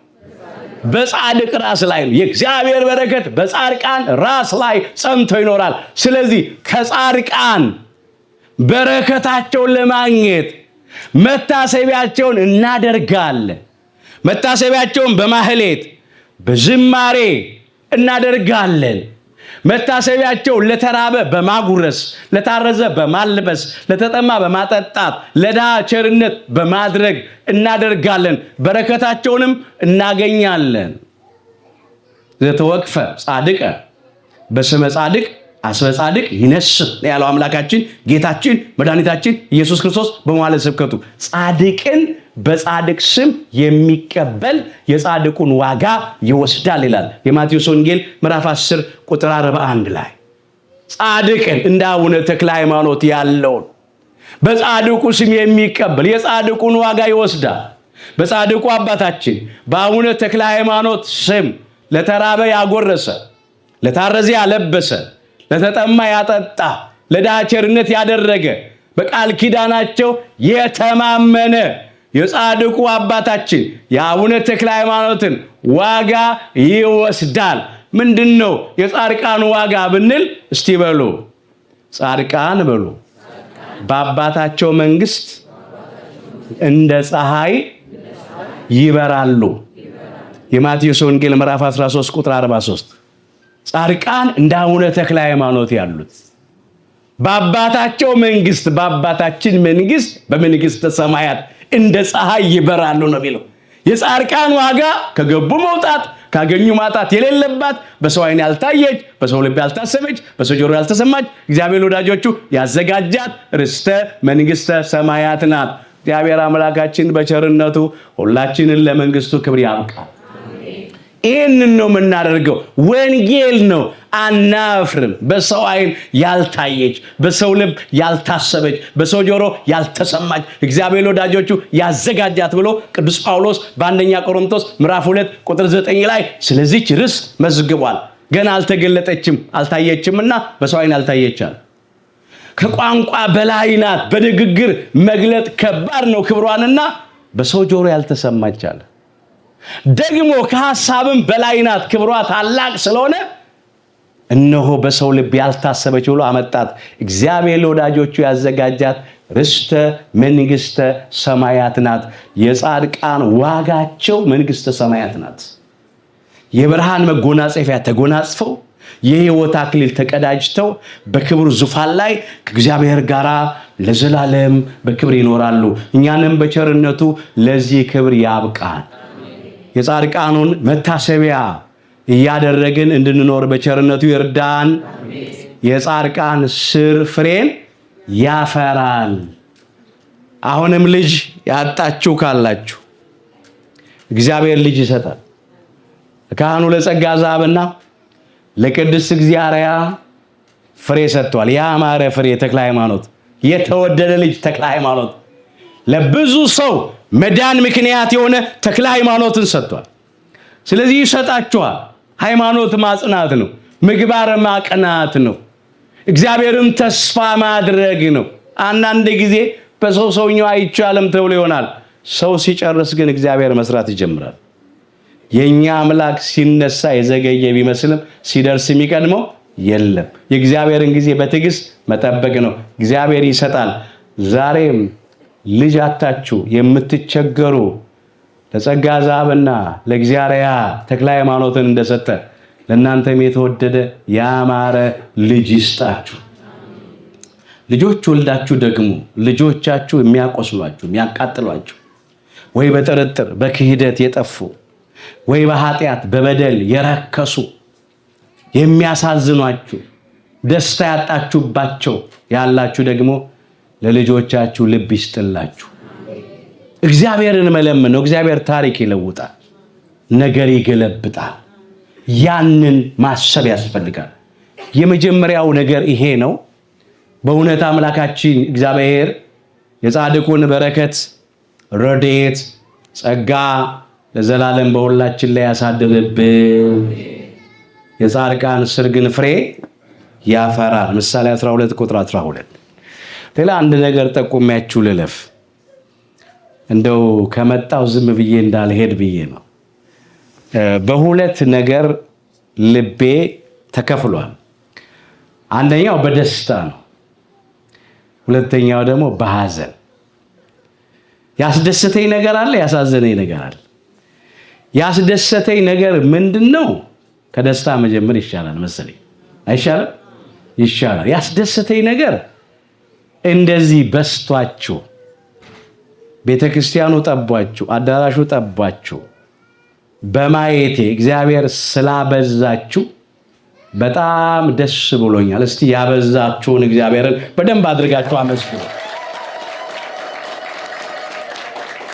S1: በጻድቅ ራስ ላይ ነው። የእግዚአብሔር በረከት በጻድቃን ራስ ላይ ጸንቶ ይኖራል። ስለዚህ ከጻድቃን በረከታቸውን ለማግኘት መታሰቢያቸውን እናደርጋለን። መታሰቢያቸውን በማህሌት በዝማሬ እናደርጋለን። መታሰቢያቸውን ለተራበ በማጉረስ፣ ለታረዘ በማልበስ፣ ለተጠማ በማጠጣት፣ ለድሃ ቸርነት በማድረግ እናደርጋለን። በረከታቸውንም እናገኛለን። ዘተወቅፈ ጻድቀ በስመ ጻድቅ አስበ ጻድቅ ይነስእ ያለው አምላካችን ጌታችን መድኃኒታችን ኢየሱስ ክርስቶስ በመዋዕለ ስብከቱ ጻድቅን በጻድቅ ስም የሚቀበል የጻድቁን ዋጋ ይወስዳል ይላል የማቴዎስ ወንጌል ምዕራፍ 10 ቁጥር 41 ላይ። ጻድቅን እንደ አቡነ ተክለ ሃይማኖት ያለውን በጻድቁ ስም የሚቀበል የጻድቁን ዋጋ ይወስዳል። በጻድቁ አባታችን በአቡነ ተክለ ሃይማኖት ስም ለተራበ ያጎረሰ፣ ለታረዘ ያለበሰ፣ ለተጠማ ያጠጣ፣ ለድሃ ቸርነት ያደረገ፣ በቃል ኪዳናቸው የተማመነ የጻድቁ አባታችን የአቡነ ተክለ ሃይማኖትን ዋጋ ይወስዳል። ምንድን ነው የጻድቃን ዋጋ ብንል፣ እስቲ በሉ ጻድቃን በሉ በአባታቸው መንግስት እንደ ፀሐይ ይበራሉ። የማቴዎስ ወንጌል ምዕራፍ 13 ቁጥር 43። ጻድቃን እንደ አቡነ ተክለ ሃይማኖት ያሉት በአባታቸው መንግስት፣ በአባታችን መንግስት፣ በመንግስተ ሰማያት እንደ ፀሐይ ይበራሉ ነው የሚለው። የጻድቃን ዋጋ ከገቡ መውጣት ካገኙ ማጣት የሌለባት፣ በሰው ዓይን ያልታየች፣ በሰው ልብ ያልታሰበች፣ በሰው ጆሮ ያልተሰማች፣ እግዚአብሔር ወዳጆቹ ያዘጋጃት ርስተ መንግስተ ሰማያት ናት። እግዚአብሔር አምላካችን በቸርነቱ ሁላችንን ለመንግስቱ ክብር ያብቃል። ይህንን ነው የምናደርገው። ወንጌል ነው። አናፍርም። በሰው ዓይን ያልታየች፣ በሰው ልብ ያልታሰበች፣ በሰው ጆሮ ያልተሰማች እግዚአብሔር ለወዳጆቹ ያዘጋጃት ብሎ ቅዱስ ጳውሎስ በአንደኛ ቆሮንቶስ ምዕራፍ 2 ቁጥር 9 ላይ ስለዚች ርስት መዝግቧል። ገና አልተገለጠችም አልታየችምና በሰው ዓይን አልታየቻል። ከቋንቋ በላይ ናት። በንግግር መግለጥ ከባድ ነው ክብሯንና በሰው ጆሮ ያልተሰማች አለ። ደግሞ ከሐሳብም በላይ ናት፣ ክብሯ ታላቅ ስለሆነ እነሆ በሰው ልብ ያልታሰበች ብሎ አመጣት። እግዚአብሔር ለወዳጆቹ ያዘጋጃት ርስተ መንግስተ ሰማያት ናት። የጻድቃን ዋጋቸው መንግስተ ሰማያት ናት። የብርሃን መጎናጸፊያ ተጎናጽፈው የሕይወት አክሊል ተቀዳጅተው በክብሩ ዙፋን ላይ ከእግዚአብሔር ጋር ለዘላለም በክብር ይኖራሉ። እኛንም በቸርነቱ ለዚህ ክብር ያብቃን። የጻድቃኑን መታሰቢያ እያደረግን እንድንኖር በቸርነቱ ይርዳን። የጻድቃን ስር ፍሬን ያፈራል። አሁንም ልጅ ያጣችሁ ካላችሁ እግዚአብሔር ልጅ ይሰጣል። ካህኑ ለጸጋ ዛብና ለቅድስት እግዚአርያ ፍሬ ሰጥቷል። ያማረ ፍሬ ተክለ ሃይማኖት፣ የተወደደ ልጅ ተክለ ሃይማኖት፣ ለብዙ ሰው መዳን ምክንያት የሆነ ተክለ ሃይማኖትን ሰጥቷል። ስለዚህ ይሰጣችኋል። ሃይማኖት ማጽናት ነው። ምግባር ማቅናት ነው። እግዚአብሔርን ተስፋ ማድረግ ነው። አንዳንድ ጊዜ በሰው ሰውኛው አይቻልም ተብሎ ይሆናል። ሰው ሲጨርስ ግን እግዚአብሔር መስራት ይጀምራል። የኛ አምላክ ሲነሳ የዘገየ ቢመስልም ሲደርስ የሚቀድመው የለም። የእግዚአብሔርን ጊዜ በትዕግስት መጠበቅ ነው። እግዚአብሔር ይሰጣል። ዛሬም ልጅ አታችሁ የምትቸገሩ ለጸጋ ዛብና ለእግዚአብሔር ተክለ ሃይማኖትን እንደሰጠ ለእናንተም የተወደደ ያማረ ልጅ ይስጣችሁ። ልጆች ወልዳችሁ ደግሞ ልጆቻችሁ የሚያቆስሏችሁ የሚያቃጥሏችሁ፣ ወይ በጥርጥር በክህደት የጠፉ፣ ወይ በኃጢአት በበደል የረከሱ የሚያሳዝኗችሁ፣ ደስታ ያጣችሁባቸው ያላችሁ ደግሞ ለልጆቻችሁ ልብ ይስጥላችሁ። እግዚአብሔርን መለመን ነው። እግዚአብሔር ታሪክ ይለውጣል፣ ነገር ይገለብጣል። ያንን ማሰብ ያስፈልጋል። የመጀመሪያው ነገር ይሄ ነው። በእውነት አምላካችን እግዚአብሔር የጻድቁን በረከት፣ ረድኤት፣ ጸጋ ለዘላለም በሁላችን ላይ ያሳድርብን። የጻድቃን ስር ግን ፍሬ ያፈራል። ምሳሌ 12 ቁጥር 12። ሌላ አንድ ነገር ጠቁሜያችሁ ልለፍ። እንደው ከመጣው ዝም ብዬ እንዳልሄድ ብዬ ነው። በሁለት ነገር ልቤ ተከፍሏል። አንደኛው በደስታ ነው። ሁለተኛው ደግሞ በሐዘን። ያስደሰተኝ ነገር አለ፣ ያሳዘነኝ ነገር አለ። ያስደሰተኝ ነገር ምንድን ነው? ከደስታ መጀመር ይሻላል መሰለኝ። አይሻልም? ይሻላል። ያስደሰተኝ ነገር እንደዚህ በስቷችሁ፣ ቤተክርስቲያኑ ጠቧችሁ፣ አዳራሹ ጠቧችሁ በማየቴ እግዚአብሔር ስላበዛችሁ በጣም ደስ ብሎኛል። እስቲ ያበዛችሁን እግዚአብሔርን በደንብ አድርጋችሁ አመስግኑ።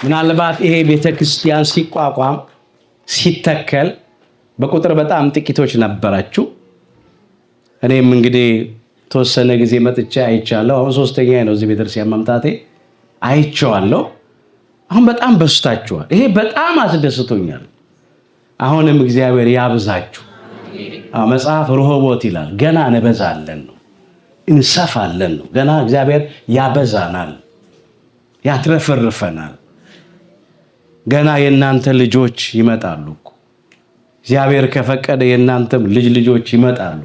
S1: ምናልባት ይሄ ቤተክርስቲያን ሲቋቋም ሲተከል በቁጥር በጣም ጥቂቶች ነበራችሁ። እኔም እንግዲህ ተወሰነ ጊዜ መጥቼ አይቻለሁ። አሁን ሶስተኛ ነው እዚህ ቤተክርስቲያን መምጣቴ፣ አይቼዋለሁ። አሁን በጣም በዝታችኋል። ይሄ በጣም አስደስቶኛል። አሁንም እግዚአብሔር ያብዛችሁ። መጽሐፍ ርሆቦት ይላል። ገና እንበዛለን ነው፣ እንሰፋለን ነው። ገና እግዚአብሔር ያበዛናል፣ ያትረፈርፈናል። ገና የእናንተ ልጆች ይመጣሉ እኮ። እግዚአብሔር ከፈቀደ የእናንተም ልጅ ልጆች ይመጣሉ።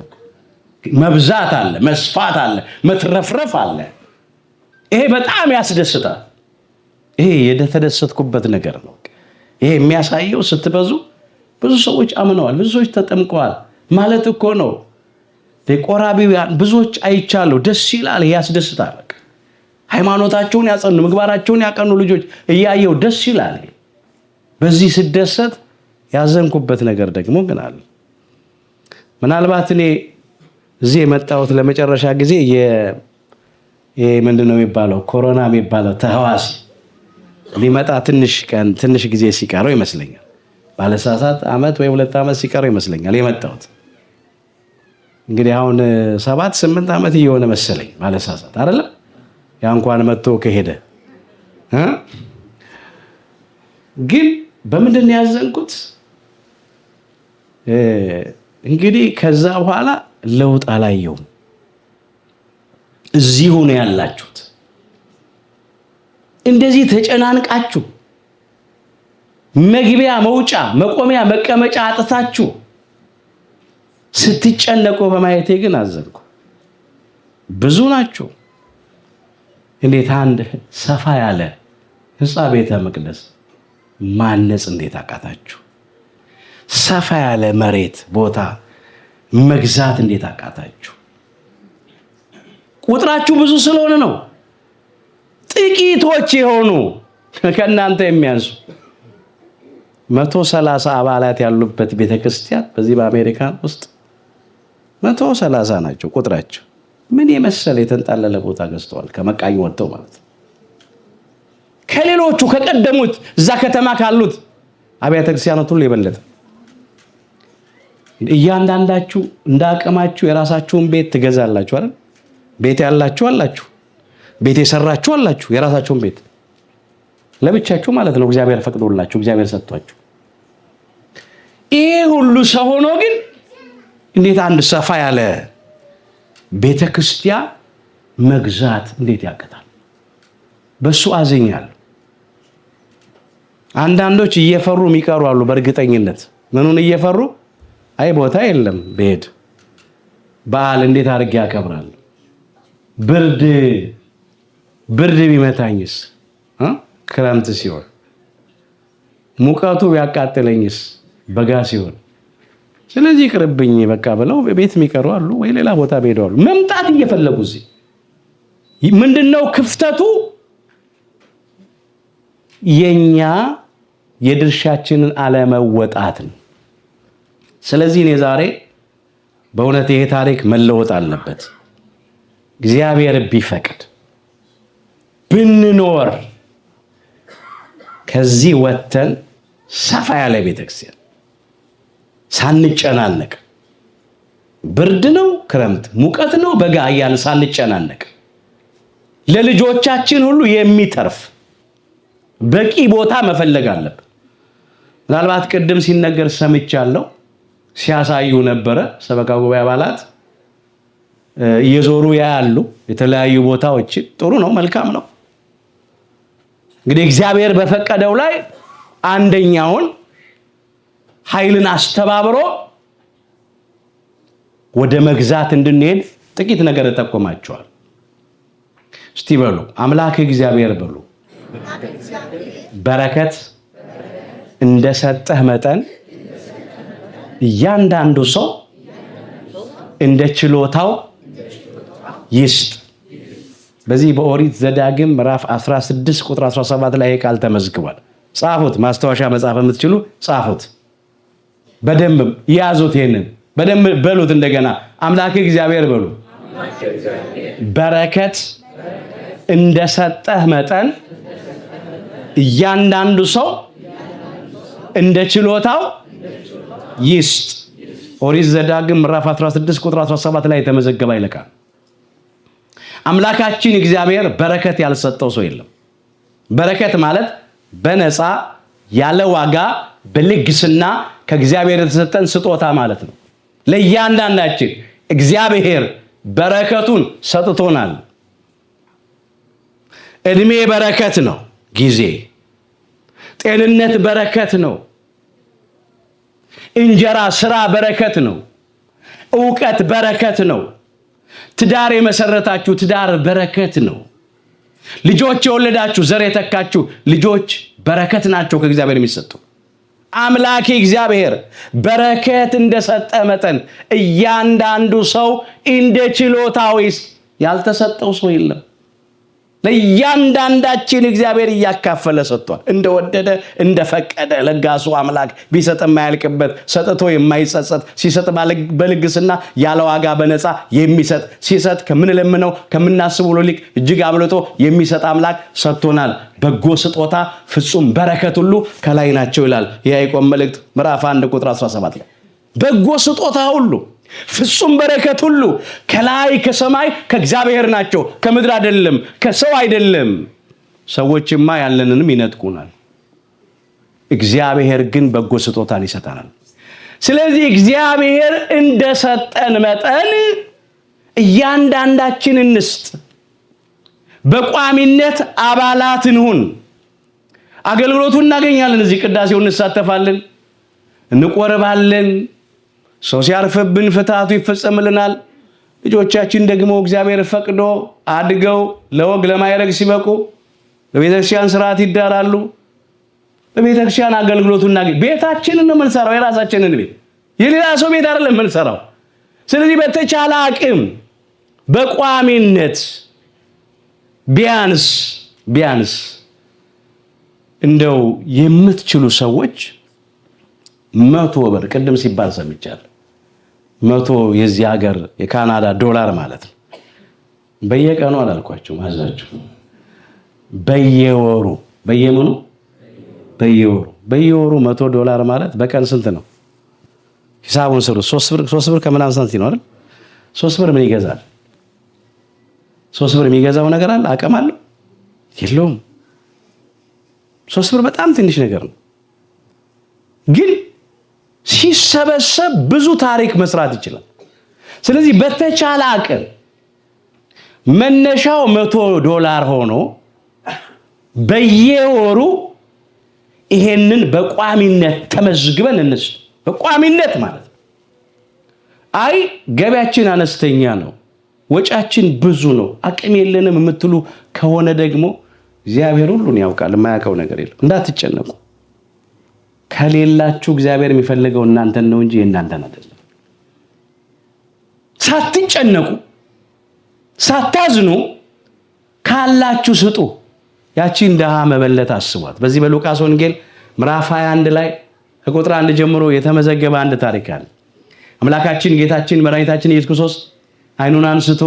S1: መብዛት አለ፣ መስፋት አለ፣ መትረፍረፍ አለ። ይሄ በጣም ያስደስታል። ይሄ የተደሰትኩበት ነገር ነው። ይሄ የሚያሳየው ስትበዙ ብዙ ሰዎች አምነዋል፣ ብዙ ሰዎች ተጠምቀዋል ማለት እኮ ነው። ቆራቢውያን ብዙዎች አይቻለሁ። ደስ ይላል፣ ያስደስታል። ሃይማኖታቸውን ያጸኑ ምግባራቸውን ያቀኑ ልጆች እያየው ደስ ይላል። በዚህ ስደሰት ያዘንኩበት ነገር ደግሞ ግን አለ። ምናልባት እኔ እዚህ የመጣሁት ለመጨረሻ ጊዜ ምንድን ነው የሚባለው ኮሮና የሚባለው ተህዋሲ ሊመጣ ትንሽ ቀን ትንሽ ጊዜ ሲቀረው ይመስለኛል። ባለሳሳት ዓመት ወይ 2 ዓመት ሲቀረው ይመስለኛል የመጣሁት። እንግዲህ አሁን 7-8 ዓመት እየሆነ መሰለኝ ባለሳሳት አይደለም። ያ እንኳን መጥቶ ከሄደ ግን በምንድን ነው ያዘንኩት? እንግዲህ ከዛ በኋላ ለውጥ አላየውም። እዚሁ ነው ያላችሁት። እንደዚህ ተጨናንቃችሁ መግቢያ መውጫ መቆሚያ መቀመጫ አጥታችሁ ስትጨነቁ በማየቴ ግን አዘንኩ። ብዙ ናችሁ። እንዴት አንድ ሰፋ ያለ ህንፃ ቤተ መቅደስ ማነጽ እንዴት አቃታችሁ? ሰፋ ያለ መሬት ቦታ መግዛት እንዴት አቃታችሁ? ቁጥራችሁ ብዙ ስለሆነ ነው። ጥቂቶች የሆኑ ከእናንተ የሚያንሱ 130 አባላት ያሉበት ቤተክርስቲያን በዚህ በአሜሪካን ውስጥ 130 ናቸው ቁጥራቸው። ምን የመሰለ የተንጣለለ ቦታ ገዝተዋል። ከመቃኝ ወጥተው ማለት ነው። ከሌሎቹ ከቀደሙት እዛ ከተማ ካሉት አብያተ ክርስቲያናት ሁሉ የበለጠ። እያንዳንዳችሁ እንዳቅማችሁ የራሳችሁን ቤት ትገዛላችሁ አይደል? ቤት ያላችሁ አላችሁ፣ ቤት የሰራችሁ አላችሁ፣ የራሳችሁን ቤት ለብቻችሁ ማለት ነው። እግዚአብሔር ፈቅዶላችሁ፣ እግዚአብሔር ሰጥቷችሁ። ይሄ ሁሉ ሰው ሆኖ ግን እንዴት አንድ ሰፋ ያለ ቤተ ክርስቲያን መግዛት እንዴት ያቅታል? በሱ አዝኛለሁ። አንዳንዶች እየፈሩ የሚቀሩ አሉ። በእርግጠኝነት ምኑን እየፈሩ? አይ ቦታ የለም ብሄድ በዓል እንዴት አድርጌ ያከብራል? ብርድ ብርድ ቢመታኝስ ክረምት ሲሆን፣ ሙቀቱ ቢያቃጥለኝስ በጋ ሲሆን፣ ስለዚህ ይቅርብኝ በቃ ብለው ቤት የሚቀሩ አሉ፣ ወይ ሌላ ቦታ ሄደው አሉ። መምጣት እየፈለጉ እዚህ ምንድነው ክፍተቱ? የኛ የድርሻችንን አለመወጣት ነው። ስለዚህ እኔ ዛሬ በእውነት ይሄ ታሪክ መለወጥ አለበት። እግዚአብሔር ቢፈቅድ ብንኖር ከዚህ ወጥተን ሰፋ ያለ ቤተክርስቲያን ሳንጨናነቅ፣ ብርድ ነው ክረምት፣ ሙቀት ነው በጋ እያልን ሳንጨናነቅ ለልጆቻችን ሁሉ የሚተርፍ በቂ ቦታ መፈለግ አለብን። ምናልባት ቅድም ሲነገር ሰምቻለሁ፣ ሲያሳዩ ነበረ። ሰበካ ጉባኤ አባላት እየዞሩ ያያሉ የተለያዩ ቦታዎችን። ጥሩ ነው፣ መልካም ነው። እንግዲህ እግዚአብሔር በፈቀደው ላይ አንደኛውን ኃይልን አስተባብሮ ወደ መግዛት እንድንሄድ ጥቂት ነገር እጠቁማቸዋል። እስቲ በሉ አምላክ እግዚአብሔር በሉ። በረከት እንደሰጠህ መጠን እያንዳንዱ ሰው እንደ ችሎታው ይስጥ። በዚህ በኦሪት ዘዳግም ምዕራፍ 16 ቁጥር 17 ላይ ቃል ተመዝግቧል። ጻፉት። ማስታወሻ መጻፍ የምትችሉ ጻፉት፣ በደንብ ያዙት። ይሄንን በደንብ በሉት። እንደገና አምላክ እግዚአብሔር በሉ። በረከት እንደሰጠህ መጠን እያንዳንዱ ሰው እንደ ችሎታው ይስጥ። ኦሪት ዘዳግም ምዕራፍ 16 ቁጥር 17 ላይ የተመዘገበ ይለቃል። አምላካችን እግዚአብሔር በረከት ያልሰጠው ሰው የለም። በረከት ማለት በነፃ ያለ ዋጋ በልግስና ከእግዚአብሔር የተሰጠን ስጦታ ማለት ነው። ለእያንዳንዳችን እግዚአብሔር በረከቱን ሰጥቶናል። እድሜ በረከት ነው። ጊዜ፣ ጤንነት በረከት ነው። እንጀራ፣ ስራ በረከት ነው። እውቀት በረከት ነው። ትዳር የመሰረታችሁ ትዳር በረከት ነው። ልጆች የወለዳችሁ ዘር የተካችሁ ልጆች በረከት ናቸው ከእግዚአብሔር የሚሰጡ። አምላኬ እግዚአብሔር በረከት እንደሰጠ መጠን እያንዳንዱ ሰው እንደ ችሎታው ያልተሰጠው ሰው የለም። ለእያንዳንዳችን እግዚአብሔር እያካፈለ ሰጥቷል። እንደወደደ እንደፈቀደ ለጋሱ አምላክ ቢሰጥ የማያልቅበት፣ ሰጥቶ የማይጸጸት፣ ሲሰጥ በልግስና ያለ ዋጋ በነፃ የሚሰጥ፣ ሲሰጥ ከምንለምነው ከምናስበው ይልቅ እጅግ አብልጦ የሚሰጥ አምላክ ሰጥቶናል። በጎ ስጦታ ፍጹም በረከት ሁሉ ከላይ ናቸው ይላል የያዕቆብ መልእክት ምዕራፍ 1 ቁጥር 17 ላይ። በጎ ስጦታ ሁሉ ፍጹም በረከት ሁሉ ከላይ ከሰማይ ከእግዚአብሔር ናቸው፣ ከምድር አይደለም፣ ከሰው አይደለም። ሰዎችማ ያለንንም ይነጥቁናል። እግዚአብሔር ግን በጎ ስጦታን ይሰጠናል። ስለዚህ እግዚአብሔር እንደሰጠን መጠን እያንዳንዳችን እንስጥ። በቋሚነት አባላት እንሁን። አገልግሎቱን እናገኛለን። እዚህ ቅዳሴው እንሳተፋለን፣ እንቆርባለን። ሰው ሲያርፍብን ፍትሐቱ ይፈጸምልናል። ልጆቻችን ደግሞ እግዚአብሔር ፈቅዶ አድገው ለወግ ለማዕረግ ሲበቁ በቤተክርስቲያን ስርዓት ይዳራሉ። በቤተክርስቲያን አገልግሎቱ እናገኝ። ቤታችንን ነው የምንሰራው፣ የራሳችንን ቤት፣ የሌላ ሰው ቤት አይደለም የምንሰራው። ስለዚህ በተቻለ አቅም በቋሚነት ቢያንስ ቢያንስ እንደው የምትችሉ ሰዎች 100 ብር ቅድም ሲባል ሰምቻለሁ። 100 የዚህ ሀገር የካናዳ ዶላር ማለት ነው። በየቀኑ አላልኳቸው ማዛችሁ፣ በየወሩ፣ በየምኑ፣ በየወሩ $100 ማለት በቀን ስንት ነው? ሂሳቡን ስሩ። 3 ብር፣ 3 ብር ከምናምን ሳንቲም ነው አይደል? 3 ብር ምን ይገዛል? 3 ብር የሚገዛው ነገር አለ? አቅም አለው? የለውም። 3 ብር በጣም ትንሽ ነገር ነው፣ ግን ሲሰበሰብ ብዙ ታሪክ መስራት ይችላል። ስለዚህ በተቻለ አቅም መነሻው $100 ሆኖ በየወሩ ይሄንን በቋሚነት ተመዝግበን እንስጥ። በቋሚነት ማለት ነው። አይ ገቢያችን አነስተኛ ነው፣ ወጫችን ብዙ ነው፣ አቅም የለንም የምትሉ ከሆነ ደግሞ እግዚአብሔር ሁሉን ያውቃል፣ የማያውቀው ነገር የለም። እንዳትጨነቁ። ከሌላችሁ እግዚአብሔር የሚፈልገው እናንተን ነው እንጂ የእናንተን አይደለም። ሳትጨነቁ ሳታዝኑ ካላችሁ ስጡ። ያቺን ድሃ መበለት አስቧት። በዚህ በሉቃስ ወንጌል ምዕራፍ 21 ላይ ከቁጥር 1 ጀምሮ የተመዘገበ አንድ ታሪክ አለ። አምላካችን ጌታችን መድኃኒታችን ኢየሱስ ክርስቶስ ዓይኑን አንስቶ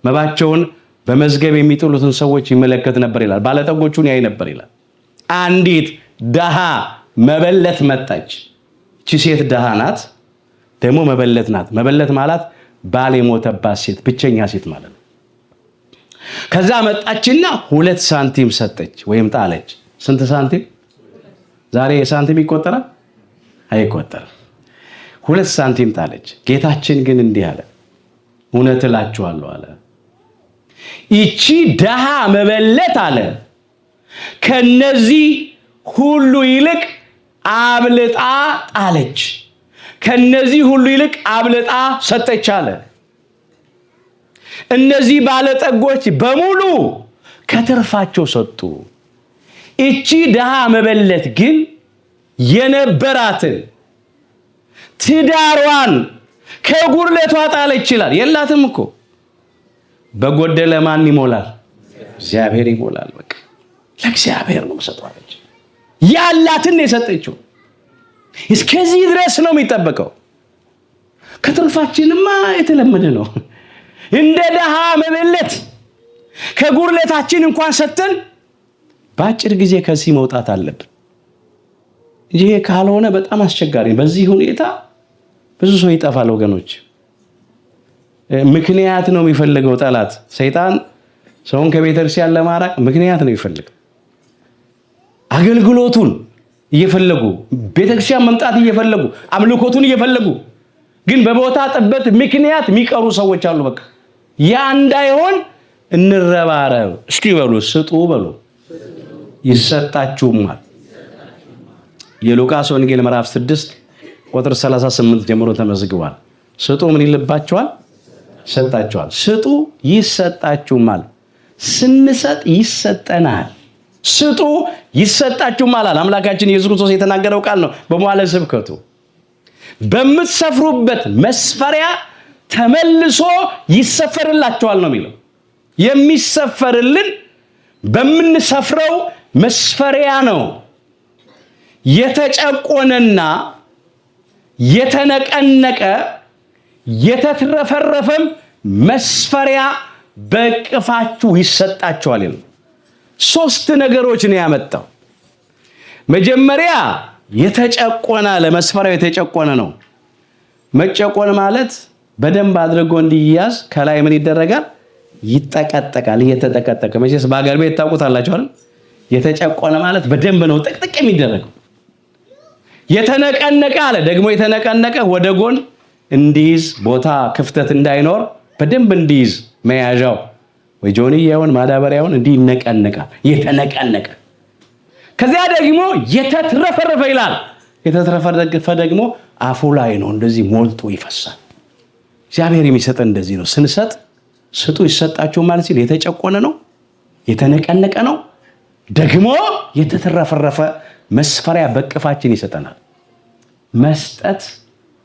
S1: መባቸውን በመዝገብ የሚጥሉትን ሰዎች ይመለከት ነበር ይላል። ባለጠጎቹን ያይ ነበር ይላል። አንዲት ድሃ መበለት መጣች። እቺ ሴት ድሃ ናት፣ ደግሞ መበለት ናት። መበለት ማለት ባል የሞተባት ሴት፣ ብቸኛ ሴት ማለት ነው። ከዛ መጣችና 2 ሳንቲም ሰጠች ወይም ጣለች። ስንት ሳንቲም? ዛሬ የሳንቲም ይቆጠራል? አይቆጠርም። 2 ሳንቲም ጣለች። ጌታችን ግን እንዲህ አለ፣ እውነት እላችኋለሁ አለ፣ ይቺ ድሃ መበለት አለ ከነዚህ ሁሉ ይልቅ አብልጣ ጣለች። ከነዚህ ሁሉ ይልቅ አብልጣ ሰጠች አለ። እነዚህ ባለጠጎች በሙሉ ከትርፋቸው ሰጡ። እቺ ድሃ መበለት ግን የነበራትን ትዳሯን ከጉድለቷ ጣለች ይላል። የላትም እኮ። በጎደለ ማን ይሞላል? እግዚአብሔር ይሞላል። በቃ ለእግዚአብሔር ነው የምሰጠው አለች። ያላትን ነው የሰጠችው። እስከዚህ ድረስ ነው የሚጠበቀው። ከትርፋችንማ የተለመደ ነው። እንደ ድሃ መበለት ከጉድለታችን እንኳን ሰጥተን በአጭር ጊዜ ከዚህ መውጣት አለብን። ይሄ ካልሆነ በጣም አስቸጋሪ። በዚህ ሁኔታ ብዙ ሰው ይጠፋል ወገኖች። ምክንያት ነው የሚፈልገው ጠላት ሰይጣን። ሰውን ከቤተክርስቲያን ለማራቅ ምክንያት ነው የሚፈልገው። አገልግሎቱን እየፈለጉ፣ ቤተክርስቲያን መምጣት እየፈለጉ፣ አምልኮቱን እየፈለጉ ግን በቦታ ጥበት ምክንያት የሚቀሩ ሰዎች አሉ። በቃ ያ እንዳይሆን እንረባረብ። እስኪ በሉ ስጡ በሉ፣ ይሰጣችሁማል። የሉቃስ ወንጌል ምዕራፍ 6 ቁጥር 38 ጀምሮ ተመዝግቧል። ስጡ ምን ይልባችኋል? ይሰጣችኋል። ስጡ ይሰጣችሁማል። ስንሰጥ ይሰጠናል። ስጡ ይሰጣችሁማል አለ አምላካችን ኢየሱስ ክርስቶስ። የተናገረው ቃል ነው በመዋዕለ ስብከቱ። በምትሰፍሩበት መስፈሪያ ተመልሶ ይሰፈርላችኋል ነው የሚለው። የሚሰፈርልን በምንሰፍረው መስፈሪያ ነው። የተጨቆነና የተነቀነቀ የተትረፈረፈም መስፈሪያ በእቅፋችሁ ይሰጣችኋል ይላል። ሶስት ነገሮች ነው ያመጣው። መጀመሪያ የተጨቆነ አለ። መስፈሪያው የተጨቆነ ነው። መጨቆን ማለት በደንብ አድርጎ እንዲያዝ ከላይ ምን ይደረጋል? ይጠቀጠቃል። እየተጠቀጠቀ መቼስ በአገር ቤት ታውቁታላችሁ አይደል? የተጨቆነ ማለት በደንብ ነው ጥቅጥቅ የሚደረገው። የተነቀነቀ አለ ደግሞ የተነቀነቀ ወደ ጎን እንዲይዝ ቦታ ክፍተት እንዳይኖር በደንብ እንዲይዝ መያዣው ወይ ጆንያውን ማዳበሪያውን እንዲህ ይነቀነቃል። የተነቀነቀ ከዚያ ደግሞ የተትረፈረፈ ይላል። የተትረፈረፈ ደግሞ አፉ ላይ ነው እንደዚህ ሞልቶ ይፈሳል። እግዚአብሔር የሚሰጠን እንደዚህ ነው። ስንሰጥ ስጡ ይሰጣችሁ ማለት ሲል የተጨቆነ ነው፣ የተነቀነቀ ነው፣ ደግሞ የተትረፈረፈ መስፈሪያ በቅፋችን ይሰጠናል። መስጠት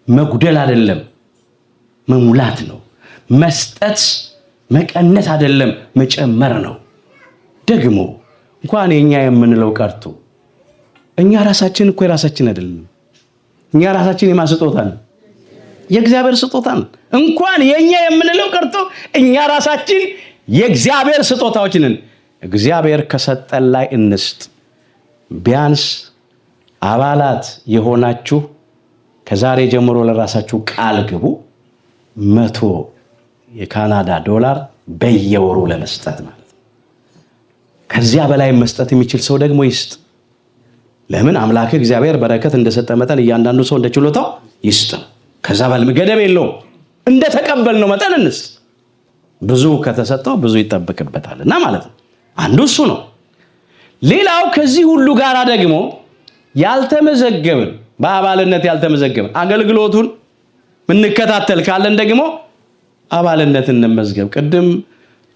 S1: መጉደል አይደለም፣ መሙላት ነው። መስጠት መቀነስ አይደለም፣ መጨመር ነው። ደግሞ እንኳን የኛ የምንለው ቀርቶ እኛ ራሳችን እኮ የራሳችን አይደለም። እኛ ራሳችን የማን ስጦታ ነው? የእግዚአብሔር ስጦታ ነው። እንኳን የኛ የምንለው ቀርቶ እኛ ራሳችን የእግዚአብሔር ስጦታዎች ነን። እግዚአብሔር ከሰጠን ላይ እንስጥ። ቢያንስ አባላት የሆናችሁ ከዛሬ ጀምሮ ለራሳችሁ ቃል ግቡ። 100 የካናዳ ዶላር በየወሩ ለመስጠት ማለት ነው። ከዚያ በላይ መስጠት የሚችል ሰው ደግሞ ይስጥ። ለምን? አምላክ እግዚአብሔር በረከት እንደሰጠ መጠን እያንዳንዱ ሰው እንደ ችሎታው ይስጥ። ከዛ በላይ ገደብ የለውም። እንደተቀበልነው መጠን እንስጥ። ብዙ ከተሰጠው ብዙ ይጠበቅበታል እና ማለት ነው። አንዱ እሱ ነው። ሌላው ከዚህ ሁሉ ጋር ደግሞ ያልተመዘገብን፣ በአባልነት ያልተመዘገብን፣ አገልግሎቱን ምንከታተል ካለን ደግሞ አባልነት እንመዝገብ። ቅድም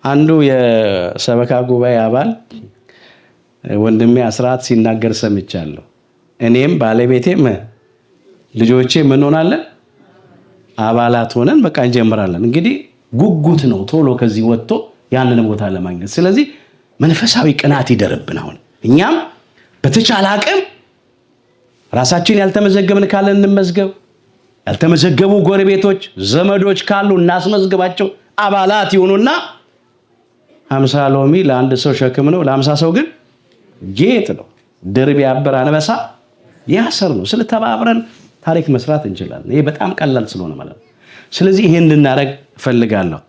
S1: አንዱ የሰበካ ጉባኤ አባል ወንድሜ አስራት ሲናገር ሰምቻለሁ። እኔም ባለቤቴም ልጆቼ ምን ሆናለን? አባላት ሆነን በቃ እንጀምራለን። እንግዲህ ጉጉት ነው ቶሎ ከዚህ ወጥቶ ያንን ቦታ ለማግኘት። ስለዚህ መንፈሳዊ ቅናት ይደርብን። አሁን እኛም በተቻለ አቅም ራሳችን ያልተመዘገብን ካለን እንመዝገብ። ያልተመዘገቡ ጎረቤቶች፣ ዘመዶች ካሉ እናስመዝግባቸው። አባላት ይሁኑና 50 ሎሚ ለአንድ ሰው ሸክም ነው፣ ለ50 ሰው ግን ጌጥ ነው። ድር ቢያብር አንበሳ ያስር ነው። ስለ ተባብረን ታሪክ መስራት እንችላለን። ይሄ በጣም ቀላል ስለሆነ ማለት ነው። ስለዚህ ይሄን እንድናደርግ እፈልጋለሁ።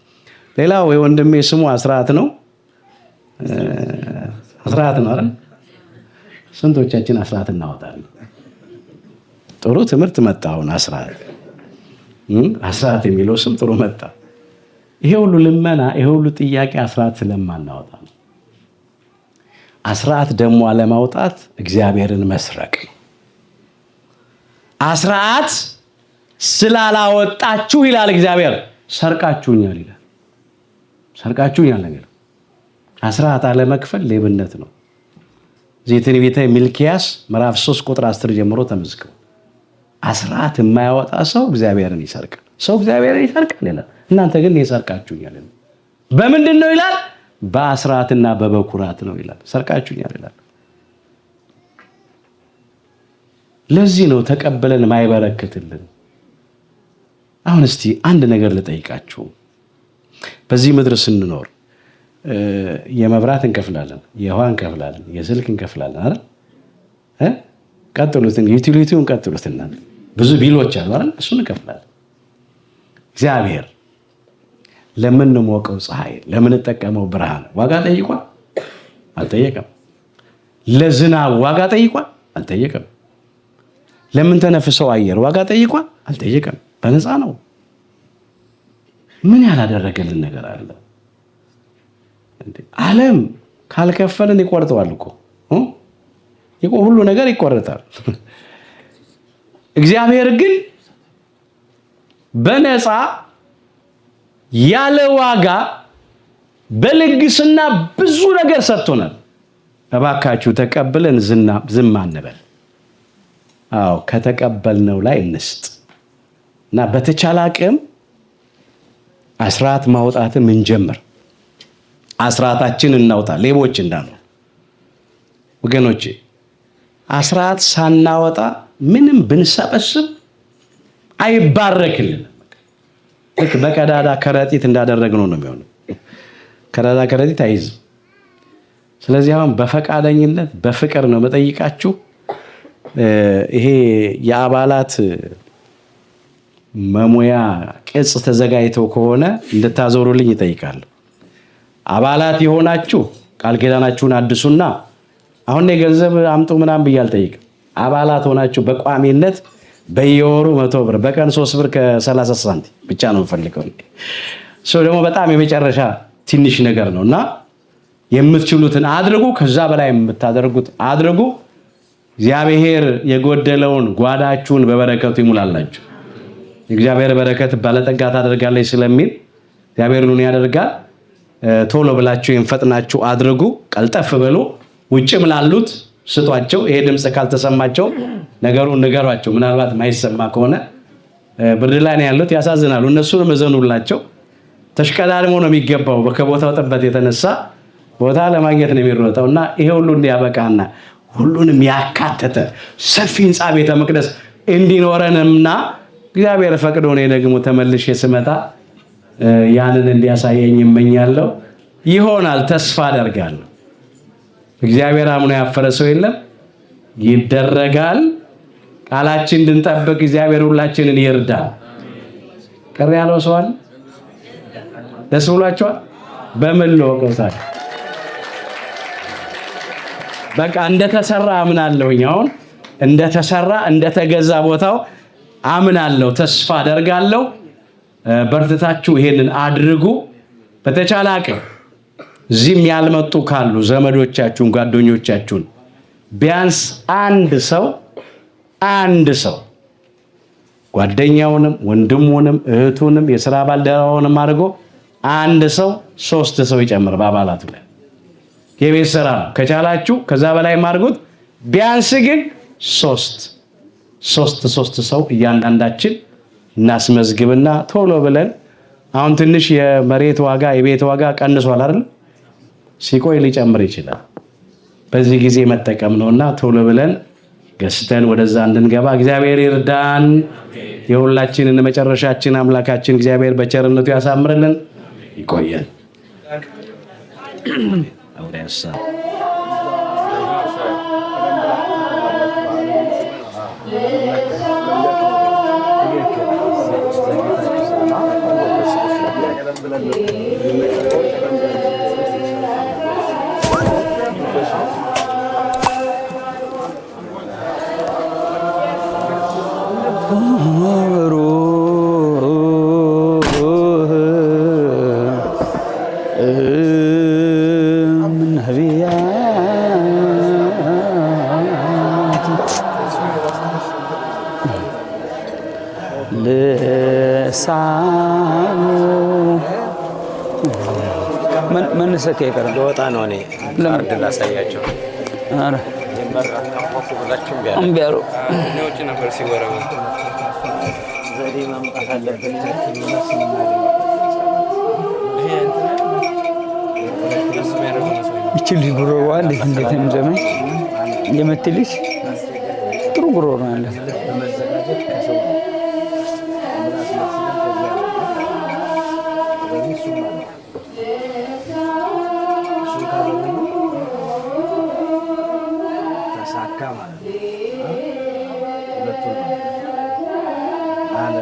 S1: ሌላው የወንድሜ ስሙ አስራት ነው። አስራት ነው አይደል? ስንቶቻችን አስራት እናወጣለን? ጥሩ ትምህርት መጣ። አሁን አስራት አስራት የሚለው ስም ጥሩ መጣ። ይሄ ሁሉ ልመና፣ ይሄ ሁሉ ጥያቄ አስራት ስለማናወጣ ነው። አስራት ደግሞ አለማውጣት እግዚአብሔርን መስረቅ ነው። አስራት ስላላወጣችሁ ይላል እግዚአብሔር፣ ሰርቃችሁኛል ይላል። ሰርቃችሁኛል ነገር አስራት አለመክፈል ሌብነት ነው። እዚህ ትንቢተ ሚልኪያስ ምዕራፍ 3 ቁጥር 10 ጀምሮ ተመዝግቧል። አስራት የማያወጣ ሰው እግዚአብሔርን ይሰርቃል። ሰው እግዚአብሔርን ይሰርቃል ይላል። እናንተ ግን ሰርቃችሁኛል። በምንድን ነው ይላል? በአስራትና በበኩራት ነው ይላል። ሰርቃችሁኛል ይላል። ለዚህ ነው ተቀብለን ማይበረክትልን። አሁን እስቲ አንድ ነገር ልጠይቃችሁ። በዚህ ምድር ስንኖር የመብራት እንከፍላለን፣ የውሃ እንከፍላለን፣ የስልክ እንከፍላለን አይደል? ቀጥሉት፣ utility ውን ቀጥሉት። እናንተ ብዙ bill ኦች አሉ አይደል? እሱን እንከፍላለን። እግዚአብሔር ለምንሞቀው ፀሐይ፣ ለምንጠቀመው ብርሃን ዋጋ ጠይቋል? አልጠየቀም። ለዝናብ ዋጋ ጠይቋል? አልጠየቀም። ለምንተነፍሰው አየር ዋጋ ጠይቋል? አልጠየቀም። በነፃ ነው። ምን ያላደረገልን ነገር አለ? ዓለም ካልከፈልን ይቆርጠዋል እኮ፣ ሁሉ ነገር ይቆረጣል። እግዚአብሔር ግን በነፃ ያለ ዋጋ በልግስና ብዙ ነገር ሰጥቶናል። እባካችሁ ተቀብለን ዝም አንበል። አዎ፣ ከተቀበልነው ላይ እንስጥ እና በተቻለ አቅም አስራት ማውጣትም እንጀምር። አስራታችን እናውጣ፣ ሌቦች እንዳንሆን ወገኖቼ። አስራት ሳናወጣ ምንም ብንሰበስብ አይባረክልንም። ልክ በቀዳዳ ከረጢት እንዳደረግነው ነው የሚሆነው። ቀዳዳ ከረጢት አይዝም። ስለዚህ አሁን በፈቃደኝነት በፍቅር ነው መጠይቃችሁ። ይሄ የአባላት መሙያ ቅጽ ተዘጋጅተው ከሆነ እንድታዞሩልኝ ይጠይቃሉ። አባላት የሆናችሁ ቃል ኪዳናችሁን አድሱና አሁን የገንዘብ አምጡ ምናምን ብዬ አልጠይቅም። አባላት ሆናችሁ በቋሚነት በየወሩ 100 ብር፣ በቀን 3 ብር ከ30 ሳንቲም ብቻ ነው የምፈልገው። እሱ ደግሞ በጣም የመጨረሻ ትንሽ ነገር ነው እና የምትችሉትን አድርጉ። ከዛ በላይ የምታደርጉት አድርጉ። እግዚአብሔር የጎደለውን ጓዳችሁን በበረከቱ ይሙላላችሁ። የእግዚአብሔር በረከት ባለጠጋ ታደርጋለች ስለሚል እግዚአብሔር ኑን ያደርጋል። ቶሎ ብላችሁ ፈጥናችሁ አድርጉ። ቀልጠፍ በሉ። ውጭም ላሉት ስጧቸው። ይሄ ድምፅ ካልተሰማቸው ነገሩን ንገሯቸው። ምናልባት ማይሰማ ከሆነ ብርድ ላይ ነው ያሉት፣ ያሳዝናሉ። እነሱንም እዘኑላቸው። ተሽቀዳድሞ ነው የሚገባው። ከቦታው ጥበት የተነሳ ቦታ ለማግኘት ነው የሚሮጠው እና ይሄ ሁሉ እንዲያበቃና ሁሉንም ያካተተ ሰፊ ህንፃ ቤተ መቅደስ እንዲኖረንምና እግዚአብሔር ፈቅዶ እኔ ደግሞ ተመልሼ ስመጣ ያንን እንዲያሳየኝ እመኛለሁ። ይሆናል፣ ተስፋ አደርጋለሁ። እግዚአብሔር አምኖ ያፈረ ሰው የለም። ይደረጋል። ቃላችን እንድንጠብቅ እግዚአብሔር ሁላችንን ይርዳል። ቅር ያለው ሰው አለ? ደስ ብሏቸዋል? በምን ልወቀው ታዲያ? በቃ እንደተሰራ አምናለሁኝ። አሁን እንደተሰራ እንደተገዛ ቦታው አምናለሁ፣ ተስፋ አደርጋለሁ። በርትታችሁ ይሄንን አድርጉ። በተቻለ አቅም እዚህም ያልመጡ ካሉ ዘመዶቻችሁን፣ ጓደኞቻችሁን ቢያንስ አንድ ሰው አንድ ሰው ጓደኛውንም ወንድሙንም እህቱንም የስራ ባልደረባውንም አድርጎ አንድ ሰው ሶስት ሰው ይጨምር በአባላቱ ላይ። የቤት ስራ ነው። ከቻላችሁ ከዛ በላይ አድርጉት። ቢያንስ ግን ሶስት ሶስት ሶስት ሰው እያንዳንዳችን እናስመዝግብና ቶሎ ብለን አሁን ትንሽ የመሬት ዋጋ የቤት ዋጋ ቀንሷል አይደል? ሲቆይ ሊጨምር ይችላል። በዚህ ጊዜ መጠቀም ነውና ቶሎ ብለን ገዝተን ወደዛ እንድንገባ እግዚአብሔር ይርዳን። የሁላችንን መጨረሻችን አምላካችን እግዚአብሔር በቸርነቱ ያሳምርልን። ይቆየን።
S2: ሩህ ነቢያት ልሳኑ መነሳት አይቀርም።
S3: ልወጣ ነው እኔ። ካርድ ላሳያቸው።
S2: ኧረ እምቢ አሉ።
S3: ውጭ ነበር ሲወረው።
S2: ይቺ ልጅ ጉሮሮዋ እንዴት እንዴት እንደሚዘመኝ የምትል ልጅ ጥሩ ጉሮሮ ነው ያላት።
S1: ተሳካ ማለት ነው። ሁለቱን አለ።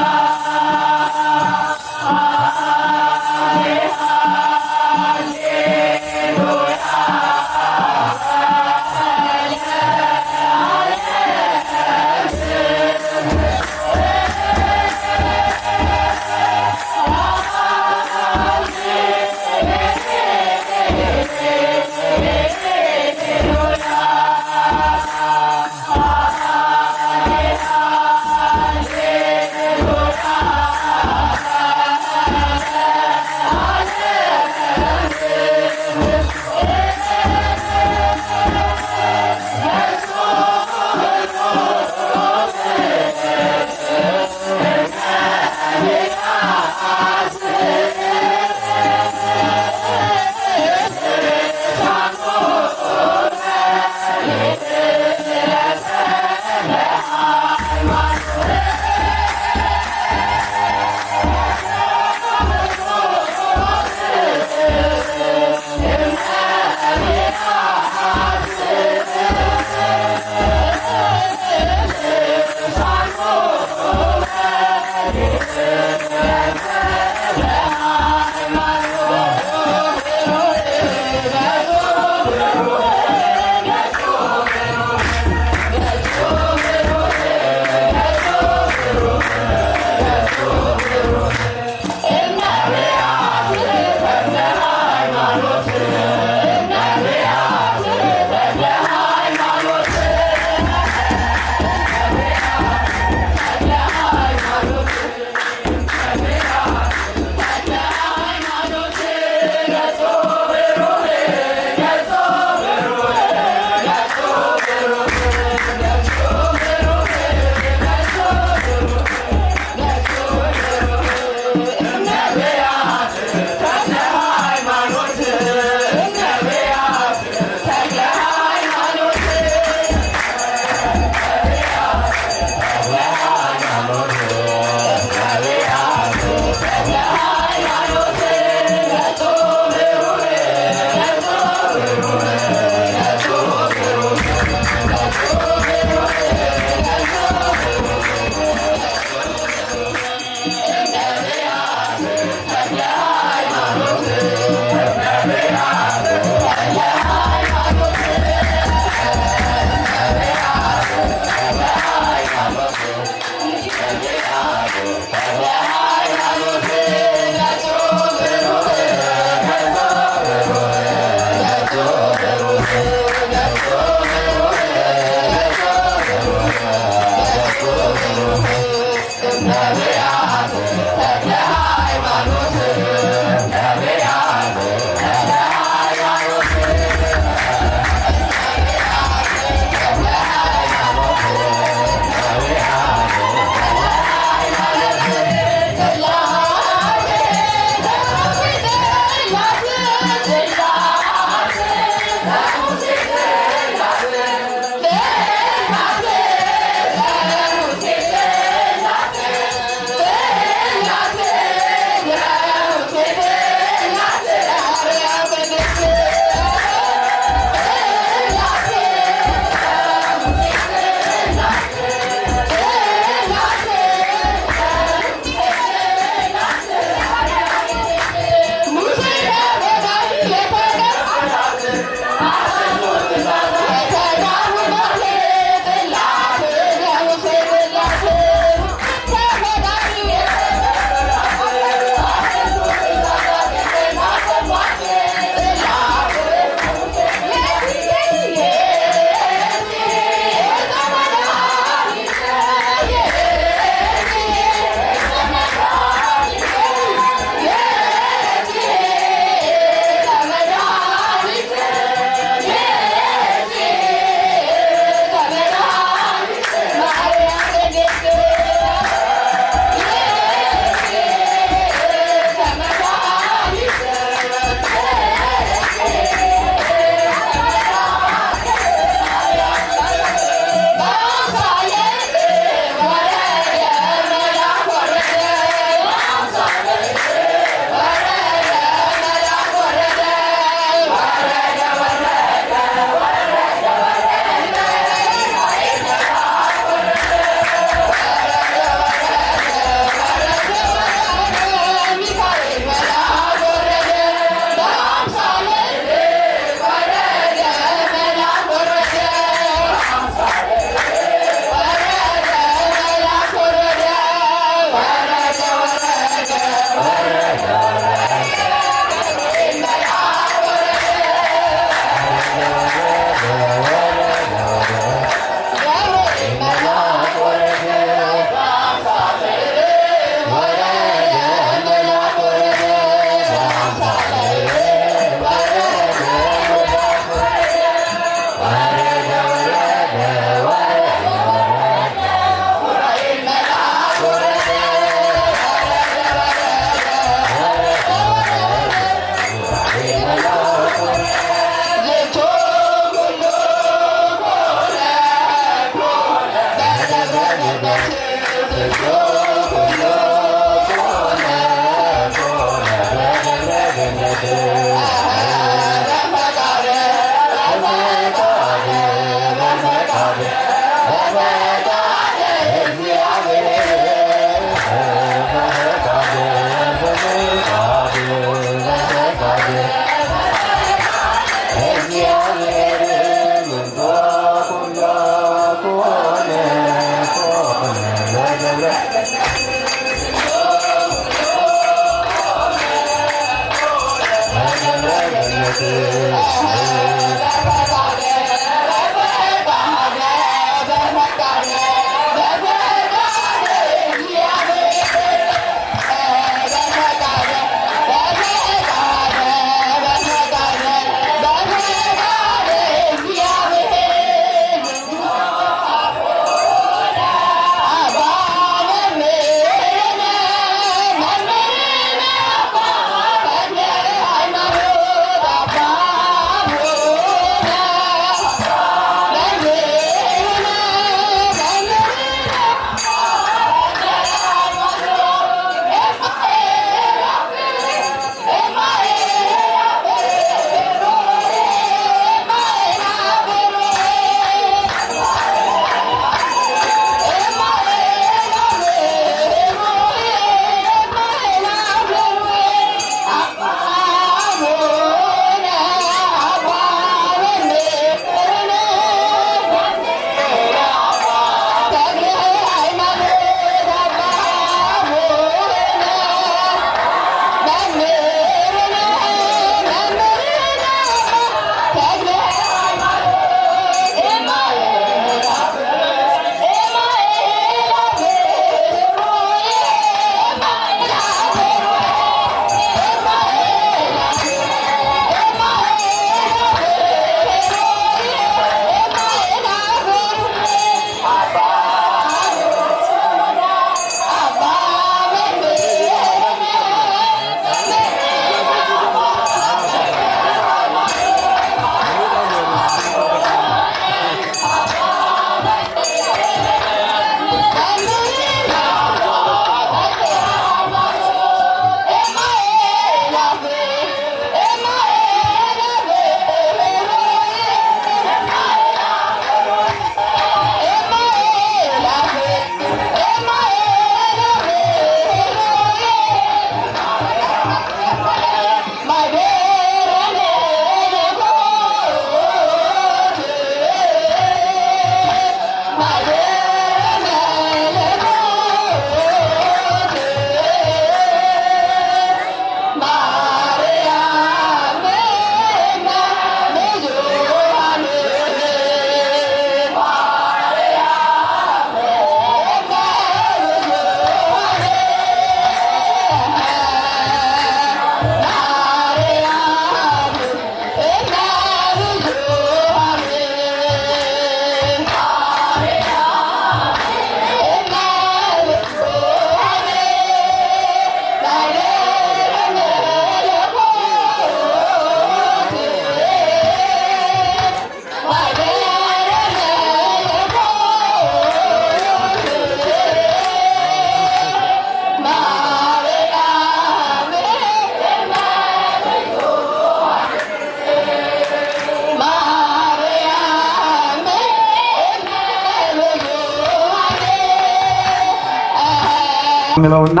S4: የሚለውና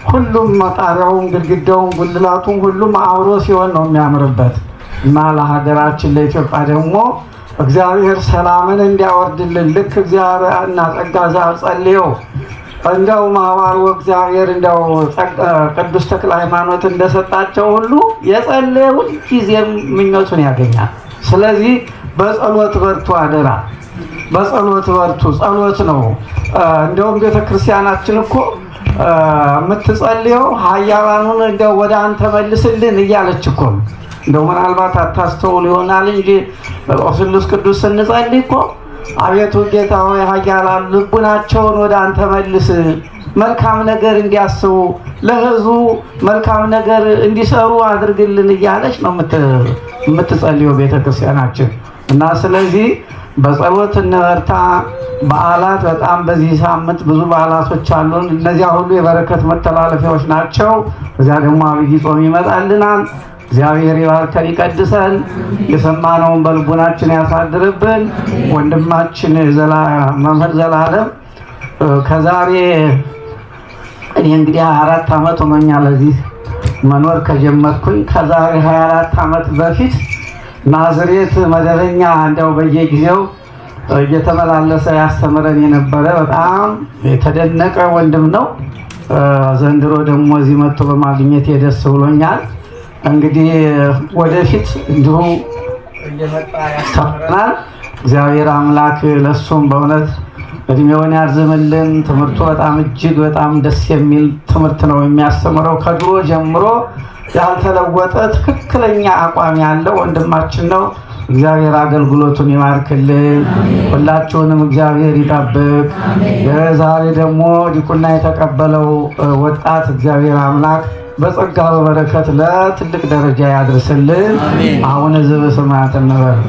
S4: ሁሉም ጣሪያውም ግድግዳውም ጉልላቱም ሁሉም አብሮ ሲሆን ነው የሚያምርበት። እና ለሀገራችን ለኢትዮጵያ ደግሞ እግዚአብሔር ሰላምን እንዲያወርድልን ልክ እግዚአብሔር እና ጸጋ ዘአብ ጸልየው እንደው ማዋር እግዚአብሔር እንደው ቅዱስ ተክለ ሃይማኖት እንደሰጣቸው ሁሉ የጸለየ ሁልጊዜም ምኞቱን ያገኛል። ስለዚህ በጸሎት በርቱ፣ አደራ በጸሎት በርቱ። ጸሎት ነው። እንደውም ቤተክርስቲያናችን እኮ የምትጸልየው ኃያላኑን እንደው ወደ አንተ መልስልን እያለች እኮ ነው። እንደው ምናልባት አታስተውል ይሆናል እንጂ በስሉስ ቅዱስ ስንጸልይ እኮ አቤቱ ጌታ ሆይ ኃያላን ልቡናቸውን ወደ አንተ መልስ፣ መልካም ነገር እንዲያስቡ ለሕዝቡ መልካም ነገር እንዲሰሩ አድርግልን እያለች ነው የምትጸልየው ቤተክርስቲያናችን። እና ስለዚህ በጸሎት እንበርታ። በዓላት በጣም በዚህ ሳምንት ብዙ በዓላቶች አሉን። እነዚያ ሁሉ የበረከት መተላለፊያዎች ናቸው። እዚያ ደግሞ አብይ ጾም ይመጣልናል። እግዚአብሔር ይባርከን ይቀድሰን፣ የሰማነውን በልቡናችን ያሳድርብን። ወንድማችን መምህር ዘላለም ከዛሬ እኔ እንግዲህ 24 ዓመት ሆኖኛል እዚህ መኖር ከጀመርኩኝ። ከዛሬ 24 ዓመት በፊት ናዝሬት መደበኛ እንደው በየጊዜው እየተመላለሰ ያስተምረን የነበረ በጣም የተደነቀ ወንድም ነው። ዘንድሮ ደግሞ እዚህ መጥቶ በማግኘት ደስ ብሎኛል። እንግዲህ ወደፊት እንዲሁ እየመጣ ያስተምረናል። እግዚአብሔር አምላክ ለሱም በእውነት እድሜውን ያርዝምልን። ትምህርቱ በጣም እጅግ በጣም ደስ የሚል ትምህርት ነው የሚያስተምረው። ከድሮ ጀምሮ ያልተለወጠ ትክክለኛ አቋም ያለው ወንድማችን ነው። እግዚአብሔር አገልግሎቱን ይባርክልን። ሁላችሁንም እግዚአብሔር ይጠብቅ። ዛሬ ደግሞ ዲቁና የተቀበለው ወጣት እግዚአብሔር አምላክ በጸጋ በበረከት ለትልቅ ደረጃ ያድርስልን። አቡነ ዘበሰማያት እንበል።